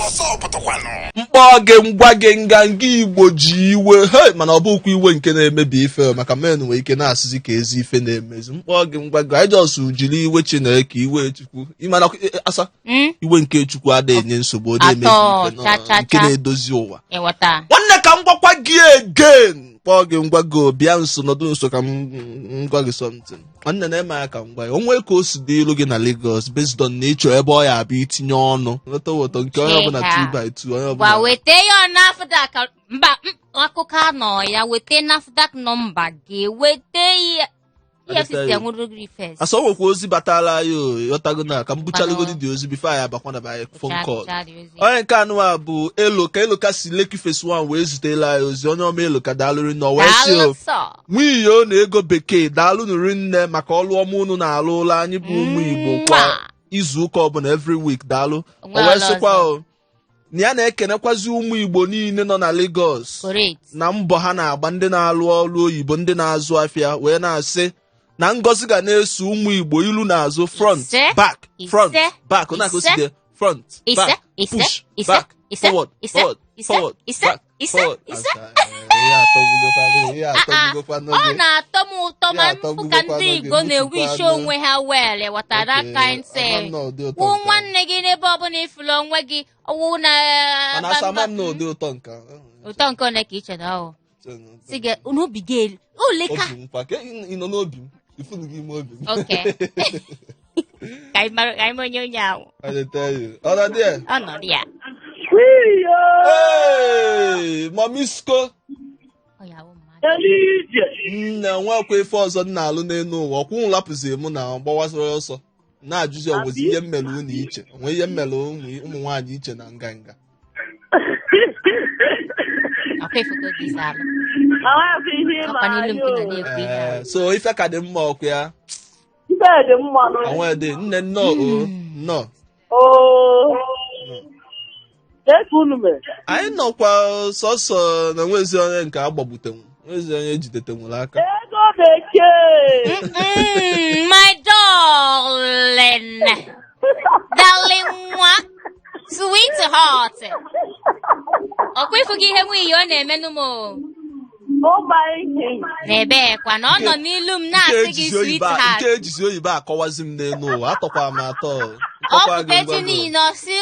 Ọsọ pụtakwanụ. Mkpọ gị ngwa gị nganga Igbo ji iwe hey, mana ọ bụkwa iwe nke na-emebi ife maka men nwere ike na-asịzi ka ezi ife na-emezi. Mkpọ gị ngwa gị anyị just jiri iwe Chineke, iwe Chukwu ịmana asa iwe nke Chukwu adịghị enye nsogbu, ọ na-emebi Atọ, ife nọ, cha, cha, nke cha. na-edozi ụwa. Ịghọta. Nwanne, ka m gwakwa gị again, kpọọ gị ngwa gị bịa nso, nọdụ nso ka m gwa gị something. Nwanne, na-eme ya ka m gwa ya onwe ka o si dị ilu gị na Lagos based on na ịchọ ebe ọ ya abịa itinye ọnụ nweta wọtọ nke onye ọbụla Chika. 2 by 2 onye Gwa ọbụla weta ya NAFDAC mba akụkọ anọ ya weta NAFDAC nọmba gị weta ya. EFCC anwụrụ gị first. Asa o nwekwa ozi batala anyị o, ịghọtago na ka m buchalụgodi dị ozi before anyị abakwa na by phone call. Chaa dị ozi. Onye nke anụwa bụ Eloka. Eloka si Lekki Phase 1 wee zutela anyị ozi. Onye ọma Eloka, daalụrị nọ wee sị o Daalụ sọ. nwunye na ego bekee, daalụ nụrụ nne maka ọlụ ọma unu na-alụ ụlọ anyị bụ ụmụ Igbo kwa Mwah. izu ụka ọbụla, every week. Daalụ. O Onwe wee ọla sịkwa ọzọ. o na ya na-ekenekwazi ụmụ Igbo niile nọ na Lagos Correct. na mbọ ha na-agba, ndị na-alụ ọrụ oyibo, ndị na-azụ afịa, wee na-asị na ngọzi ga na-eso ụmụ Igbo ilu na-azụ, front, Ise. back, front, Ise. back, na ka o si Ise. dị, front, Ise. back, Ise. push, Ise. back, Ise. forward, Ise. forward, Ise. forward, Ise. back, Ise. forward. Ise. Asa, ihe atọgbugokwa gị, ihe atọgbugokwa Ọ n'oge. na-atọ m ụtọ ma Ya m fụ ka atọgbugokwa ndị n'oge, Igbo na-ewishi butukwanụ. onwe ha well, ghọtara? Okay, Ka anyị ama m sị na ụdị ụtọ kwụ nke a. nwanne gị n'ebe ọbụla ifuru onwe gị ọwụ na Mana asa ama m na ụdị ụtọ nke a. Ụtọ nke one ka iche na ọ si gị n'obi gị elu oleka. Obi m kwa ka ị nọ n'obi m, ifunu gị ime obi m. Okay, ka anyị mara ka anyị ma onye onye ahụ. I dey tell you. Ọ nọ there? Ọ nọ ya. Wiyo! Hey, Mamisko. Ọ ya wụ mmadụ. Elije! Nne, nwekwa ife ọzọ m na-alụ n'elu ụwa. Ọkwụ lapụzi mụ na gbawasịrị ọsọ na-ajụzi onwezi ihe mmere unu iche, onwe ihe mmere ụmụ nwaanyị iche na nganga. Ọkwa ifugo gị isi alụ. Amaghị ihe ịma Ọkwa n'ilu m anyị gị nọ o. na-ekwu ihe Ee, ahụ. so ife ka dị mma ọkụ ya. Ife dị mma nụ. Onwe dị nne, nnọọ o, nnọọ. Oo. Kee ka unu mere? Anyị nọkwa sọsọ na nwezi onye nke agbagbutenwu, nwezi onye ejidetenwuru aka. Ego bekee! My darling, darling nwa, sweetheart. Ọkwa ifu gị ihe nwunye ọ na-emenụ m o. Ụba ihe. N'ebee kwa na ọ nọ n'ilu m Nke na-asị gị ejizi oyibo sweetheart. nke ejizi oyibo akọwazi m n'elu ụwa, atọkwa m atọ. Ọ Nkọkwa gị pụta echi ngwa gị. niile ọ sị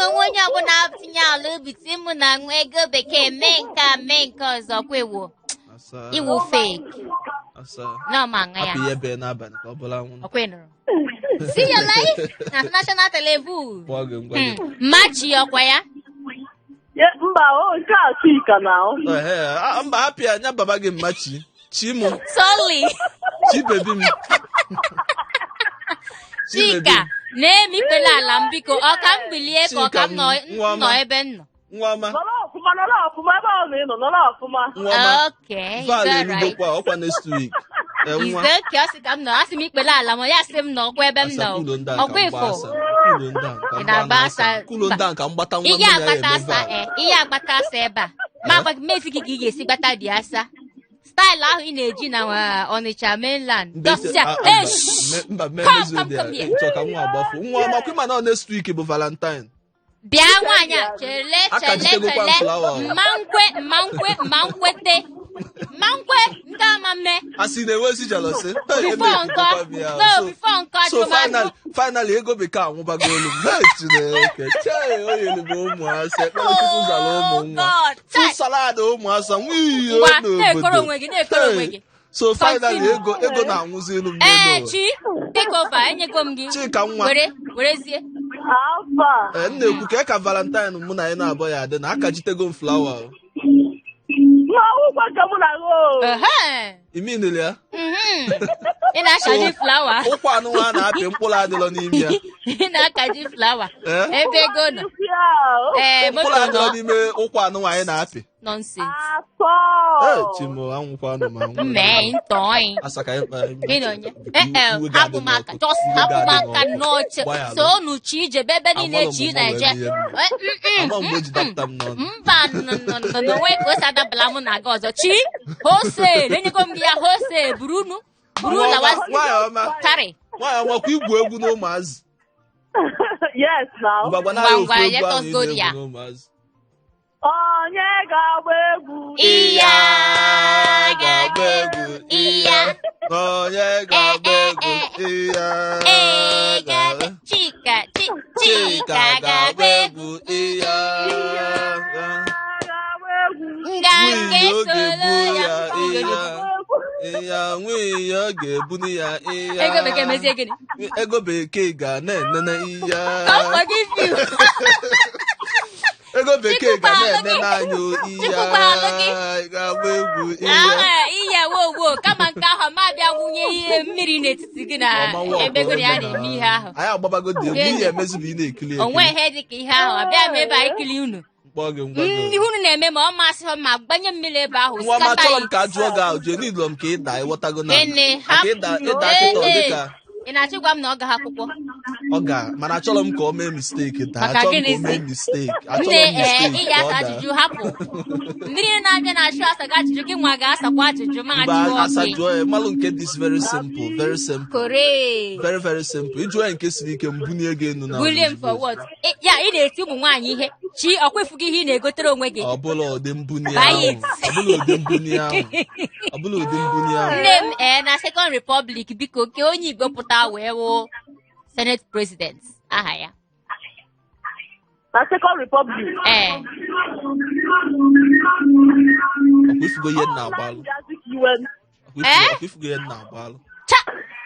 onwe onye ọbụla tinye ala obi ti mụ na nwa ego bekee mee nke a, mee nke ọzọ kwa iwu Asa, iwu fake. asa. Na ọma aṅa ya. Hapụ ihe bee n'abalị ka ọ bụla anwụ. Ọkwa ị nụrụ see your life na national television. Pụọ gị ngwa gị. Machi ọkwa ya. Ye, mba, o nke a Chika na o. Ehe, ah, mba, hapụ ya nya baba gị mma chi chi mụ. Sorry. Chi baby m. Chi baby Chika m. na-emikpele ala m, biko, ọ ka m bilie ka ọ ka m nọ Chika m, nwa ọma. nọ ebe m nọ. Nwa ọma. Nọrọ ọfụma, nọrọ ọfụma ebe ọ na ị nọ, nọrọ ọfụma. Nwa ọma. Okay, it's Val alright. erugokwa ọkwa next week. Eh, nwa. It's okay, ọ sị ka m nọ, asị m ikpele ala m, ya sị m nọkwa ebe m Asa, nọ. kulo ndị a ka Ọkwa m gbaa ifo asa. Kulo ndị a ka Ị m na-agba gbaa asa? asa. Kulo ndị a ka m gbata nwa Ihe mụ na ya agbata eme asa val. e ihe agbata asa ebe a ma agwa gị mmefu gị ka ị ga-esi gbata dị asa style ahụ ị na-eji na Ọnịcha mainland. Mba, Just ya, ah, eh, mba, shh. mba, Come, mmezu come, dị come ya. here. Chọ ka nwa agbafu. Nwa ọma, kwa ịma na next week bụ Valentine. Bịa nwaanyị a, chele. Aka Chele. jitegokwa m Chele. flower o. Mma nkwe, mma nkwe, mma nkwete, mma nkwe nke ama mme. A sị na-enwezi jealousy. Before nkọ no, before nkọ So ajụmasụ. finally ego bekee anwụbago olu m. Hey, Chineke chee, o yiri m ụmụasị ekpere Chukwu zara ụmụ Oh, nwa God. fu salad ụmụasa nwiyo Ngwa, na-ekoro n'obodo. onwe gị, na-ekoro onwe gị. So finally Continue. ego na-anwụzi elu m Ee, n'elu ụwa. Chi, take over, enyego m gị. Chika nwa. Were werezie. Alfa. Ee, m na-ekwu ka Valentine mụ na anyị na-abọ ya adị na aka jitego m flower o. Ma ụgwọ ka mụ na gị o. Ehe. Iminili ya. Ị na-akaji flower. Ụkwa anụnwa a na-apị mkpụrụ adịlọ n'ime ya. Ị na-akaji flower. Ee? Ebe ego nọ. Isi ahụ. Ee, Mkpụrụ moto adịlọ nọ. n'ime ụkwa anụnwa anyị na-apị. Nonsense. Atọ. Ee, chimo anwụkwa anụ ma anwụ. Mmee ntọị. Asa ka anyị kpaa. Gị na onye? Ee, e, hapụ m aka. Just hapụ m aka n'oche. So unu chi ijebe ebe niile Amalụ m chi mgbe na-eje. ihe m. Eh, Ama mgbe o ji dapụta m n'ọnụ. Mba, nọ n'onwe ka o si adabala mụ na gị ọzọ. Chi, hose, enyego m gị ya hose, burunu. Buru lawa. Nwaanyị ọma. Karị. Nwaanyị ọma, kwa igwu egwu n'ụmụazị. Yes, now. Ngwa, gwana anyị Ngwa, ofu ngwa, egwu let ahụ us ị go na-egwu there. n'ụmụazị. Onye ga-agba egwu? Iya ga-agba egwu. Iya. Onye ga-agba egwu? Iya. Ee, ga-agba. Chika, Chika Chika ga-agba egwu. Iya. Ga-agba egwu. Nga Nwunye nke oge solo gbuo ya. ya, iya. Iya, nwunye ọ ga-ebuni ya, iya. Ego bekee mezie gịnị? Ego bekee ga na-enene iya. God forgive you. Ego bekee ga Chukwu na-ene gị. n'anya o, iya Chukwu gbaalụ gị. ga-agba egwu iya. Aha, iya wo wo kama nke ahụ ma bịa wunye ihe mmiri n'etiti gị na Ọma nwa ebe gị na ya ọkụ na-eme ihe ahụ. Anyị agbabago dị egwu, ihe emezi bụ ị na-ekili Onwe ekili. ihe dị ka ihe ahụ, abịa m ebe a ikili unu. Mkpọ gị ngwa gị. Ihe unu na-eme ma ọ masị ha ma gbanye mmiri ebe ahụ. Nwa ọma, scatter achọrọ m it. ka a jụọ gị ajụ, enidlọ m ka ị daa, ịghọtago na Gịnị? maka ịda kịta ọ Ee, dịka ị na-achọ ịgwa m na ọ gaghị akwụkwọ? Ọ ga, mana achọrọ m ka o mee mistake daa. Maka Achọrọ m ka o gịnịzi? mee mistake, achọrọ Nne m ee, mistake ị ka ọ ga-asa daa. ajụjụ, hapụ mmiri na-abịa na-achụ asa gị ajụjụ, gị nwa ga-asakwa ajụjụ ma Mgbe jụọ asa gị. jụọ ya, malụ nke this very simple, very simple. Kore. Very very simple. Ịjụọ ya nke siri ike, mbunie gị enu na Bulie m for what? Ya ị na-eti ụmụ nwaanyị ihe chi ọkwa ifu gị ihe ị na-egotere onwe gị. Ọ bụla ụdị mbuni Buy ahụ. it. Ọ bụla ụdị mbuni ahụ. Ọ bụla ụdị mbuni ahụ. Nne m, ee, na Second Republic, biko, ke onye Igbo pụta wee wụ Senate President, aha ya? Na Second Republic. Ee. Ọkwa ifugo ihe m na-agbalụ. Azikiwe. Eh? Ọkwa ifugo ihe m na-agbalụ. Cha,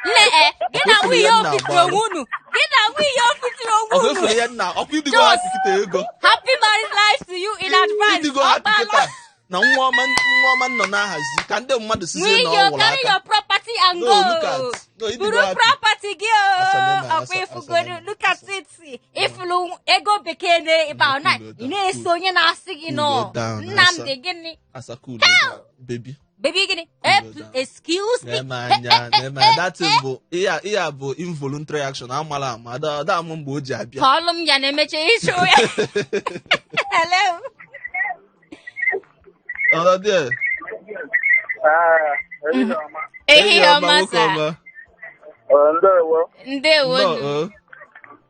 nne, ee, gị na Ọkwa nwunye ihe m ofitiri na-agbalụ. onwe unu, gị na nwunye ofitiri onwe Ọkwa unu. ifuru ihe nna, ọkwa idigo Just- happy kịta ego. Happy married life to you in advance. Idigo happy Ọkpala. kịta na nwa ọma, nwa ọma nọ na-ahazi ka ndị mmadụ sizie na Nwunye, ọ nwụrụ carry aka. your property and No, go. look at. No, idigo Buru happy. property gị o. Asanena, Ọkwa ifugodu. asanena. Look at it. Ifulu ego bekee na ebe ahụ na Cool ị down, na-eso onye na-asị gị nọ. Cool down, Nnamdi gịnị? Asa, cool down, baby. Baby gịnị? Cool Eh, down. excuse me. Na-eme anya, na-eme anya. That thing bụ ihe a, ihe a bụ involuntary action amala ama ada ada ama mgbe o ji abịa. Kọọlụ m ya na-emeche ịchụ ya. Hello. Ọ dị. Ehihie ọma, nwoke sir. ọma. Ndewo. Ndewo. Nnọọ, Nụ. o.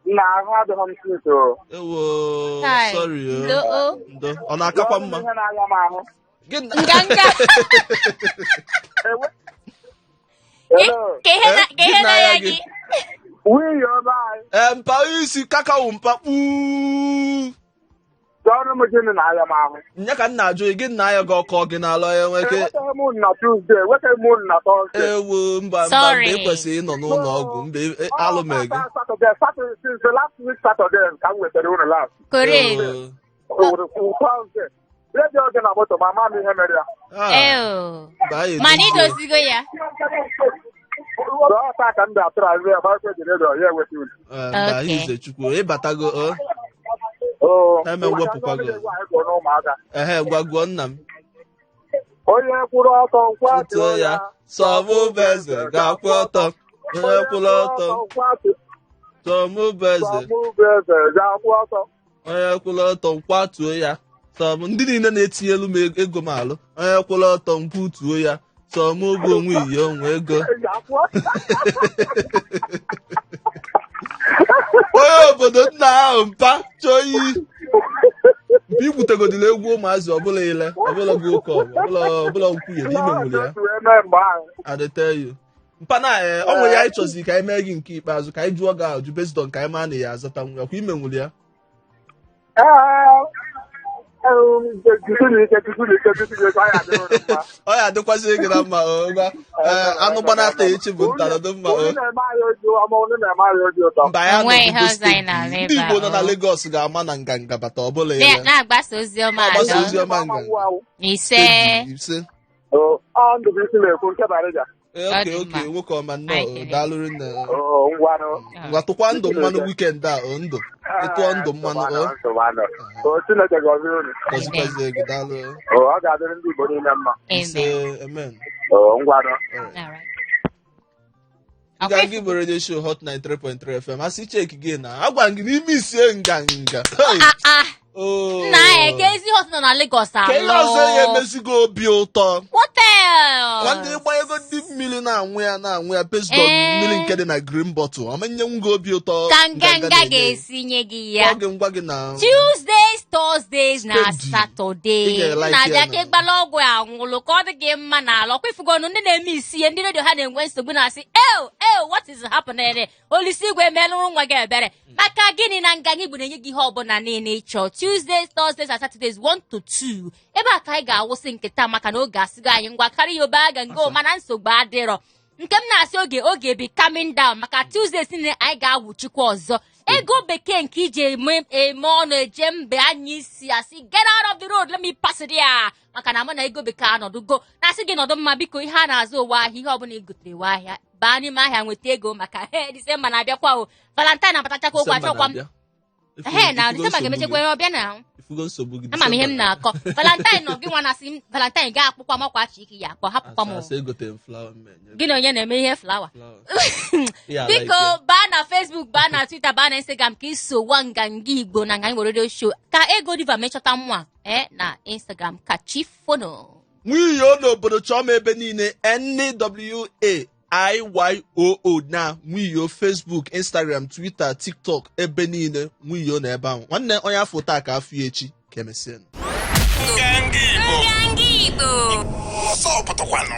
Nna, ahụ adịghị m sweet o. Ewo, Hi. sorry o. Ndo o. Ndo. Ọ na-akakwa mma? Ihe na-aya m ahụ. Gị na- Nganga. Ewe. Hello. Ka ihe na Eh, ka ihe gị na na-aya ya gị. gị. Nwunye ọma anyị. Ee, mpa isi kakawo mpa kpuu. Chọọrọ m gịnị na-aya m ahụ? Nya ka m na-ajụ gị, gị na-aya gị ọkọ gị n'alụ ya nweke. Enwetaghị m unu na Tuesday, enwetaghị m unu na Thursday. Ewo, mba mba. Sorry. Mba, ị kwesịrị ịnọ n'ụlọ ọgwụ mba alụmeghị. Saturday, Saturday, since the last week Saturday ka m nwetara unu last. Kore. Ewo. Thursday. Redio dị na moto ma ama m ihe mere ya. Ah, Eo. mba, anyị Mana edozigo. idozigo ya. Ọ taa ka m bịa-atụrụ azụ ya gbakwe ji redio ya eweta unu. Eh, mba, Okay. ize Chukwu ịbatago o. Oo. Eme mwepụkwa gị. Egwu anyị gụrụ n'ụmụaka. Ehe, gwa gụọ nna m. Onye kwụrụ ọtọ Tụọ nkwatuo ya, ya. sọmụbeze ga-akwụ ọtọ. Onye kwụrụ ọtọ, sọmụbeze. Sọmụbeze ga-akwụ ọtọ. Onye kwụrụ ọtọ nkwatuo ya. Sọm ndị niile na-etinyelu m ego m alụ. Onye kwụrụ ọtọ nkwutuo ya. Sọm bụ onwe iyi onwe ego. Ga-akwụ ọtọ. Onye obodo nna ahụ mpa chọọ iyi. Mpa igwutegodila egwu ụmụazị ọbụla ile ọbụla gị oke ọbụla ọbụla nkwuye n'ime nwere ya. Otu wee mee mgbe ahụ. I dey tell you. Mpa na ọ nwere ya anyị chọzi ka anyị mee gị nke ikpeazụ, ka anyị jụọ gị ajụ based on ka anyị maa na ya azata nwa kwa ime nwere ya. Ee, jisiri ike, jisiri ike, jisiri ike, ọ ya adịrị unu mma. Ọ ya adịkwazị gị na mma o, ngwa. Ee, anụ gbanata echi bụ ntanọdụ mma o. Unu na-eme anyị obi ọma, unu na-eme anyị obi ụtọ. Mba ya Onwe ihe nọgigo ọzọ anyị steeti. na-arụ ebe Ndị Igbo a, nọ na o. Lagos ga-ama na nganga bata ọbụla Na- ile. Na-agbasa ozi ọma. Na-agbasa Adọ. ozi ọma nganga. Ise. Steeti, ise. Oo, ọ Ndụbụisi na-ekwu nke Barịga. Ee, Ọ oke dị oke mma. nwoke ọma nnọọ Anyị o, kere. daalụ rinne o. Oo, ngwanụ. Ngwa, tụkwa ndụ mmanụ weekend a o, ndụ ịtụọ ndụ mmanụ o. Nsogbu anọ. Oo, Chineke gọzie unu. Gọzikwazie gị, daalụ o. Oo, ọ ga-adịrị ndị Igbo niile mma. Ise. Amen. Amen. Oo, ngwanụ. Alright. All right. Nganga Igbo Radio Show, Hot 93.3 FM. Asị check gị na agwa m gị n'ime isie nganga. Hey! Ah ah. Oh. Nna anyị, ka ezi hot nọ na Lagos Ka ihe alụ. ọzọ ya emezigo obi ụtọ. What else? Nwanne, ịgba ego ndị mmiri na-anwụ ya na-anwụ ya based on Eh. mmiri nke dị na green bottle amanye gị obi ụtọ. Ka nganga na-enye. ga-esi nye gị ya. Gwa gị, ngwa gị na Tuesdays, Thursdays na Steady. Saturday. Ị ga-elike Na-abịa ya ka na. ịgbala ọgwụ anwụlụ ka ọ dị gị mma n'ala. Ọkwa ifugonu ndị na-eme isi ihe ndị redio ha na-enwe nsogbu na-asị, "Ew, ew, what is happening?" Olisi igwe emelụrụ nwa gị ebere. Maka gịnị na Nganga Igbo na-enye gị ihe ọbụla niile ịchọ. Tuesdays, Thursdays na Saturdays, 1 to 2. Ebe a ka anyị ga-awụsị nke taa maka na oge asịgo anyị ngwa karịa ya obe aga ngo, mana nsogbu adịrọ. Nke m na-asị oge oge be coming down maka Tuesday si na anyị ga-awụchikwa ọzọ. Ego bekee nke iji eme eme ọnụ eje mbe anya isi asị, "Get out of the road, let me pass it here," maka na mụ na ego bekee anọdụgo na-asị gị nọdụ mma. Biko, ihe a na-azụ ụwa ahịa, ihe ọbụla ị gotere ụwa ahịa, baa n'ime ahịa nweta ego, maka he Disemba na-abịakwa o. Valentine abatachakwa okwu. Disemba Achọkwa m na-abịa. Ehe, na Ifugo Disemba nsogbu ga-emechakwa gị. ihe ọbịa na Ifugo nsogbu gị. Ama m ihe m Disemba. na-akọ. Valentine nọ gị nwa na-asị m Valentine ga-akpụkwa makwa chiki ya akpọ hapụkwa m. Asị asị egotere m flower m enye. Gị na onye na-eme ihe flower? Flower. Ya Biko, like ya. baa na Facebook, baa na Twitter, baa na Instagram ka iso wa Nganga Igbo na Nganga Igbo Radio Show, ka ego diva mechọta nwa na Instagram ka chi fono. Nwiyo n'obodo, chọọ m ebe niile, NWAIYOO na Nwiyo, Facebook, Instagram, Twitter, TikTok, ebe niile Nwiyo na ebe ahụ. Nwanne, onye afọ taa ka afọ ya echi. Ka emesịa. Nganga Igbo. Nganga Igbo. Ọsọ pụtakwanụ.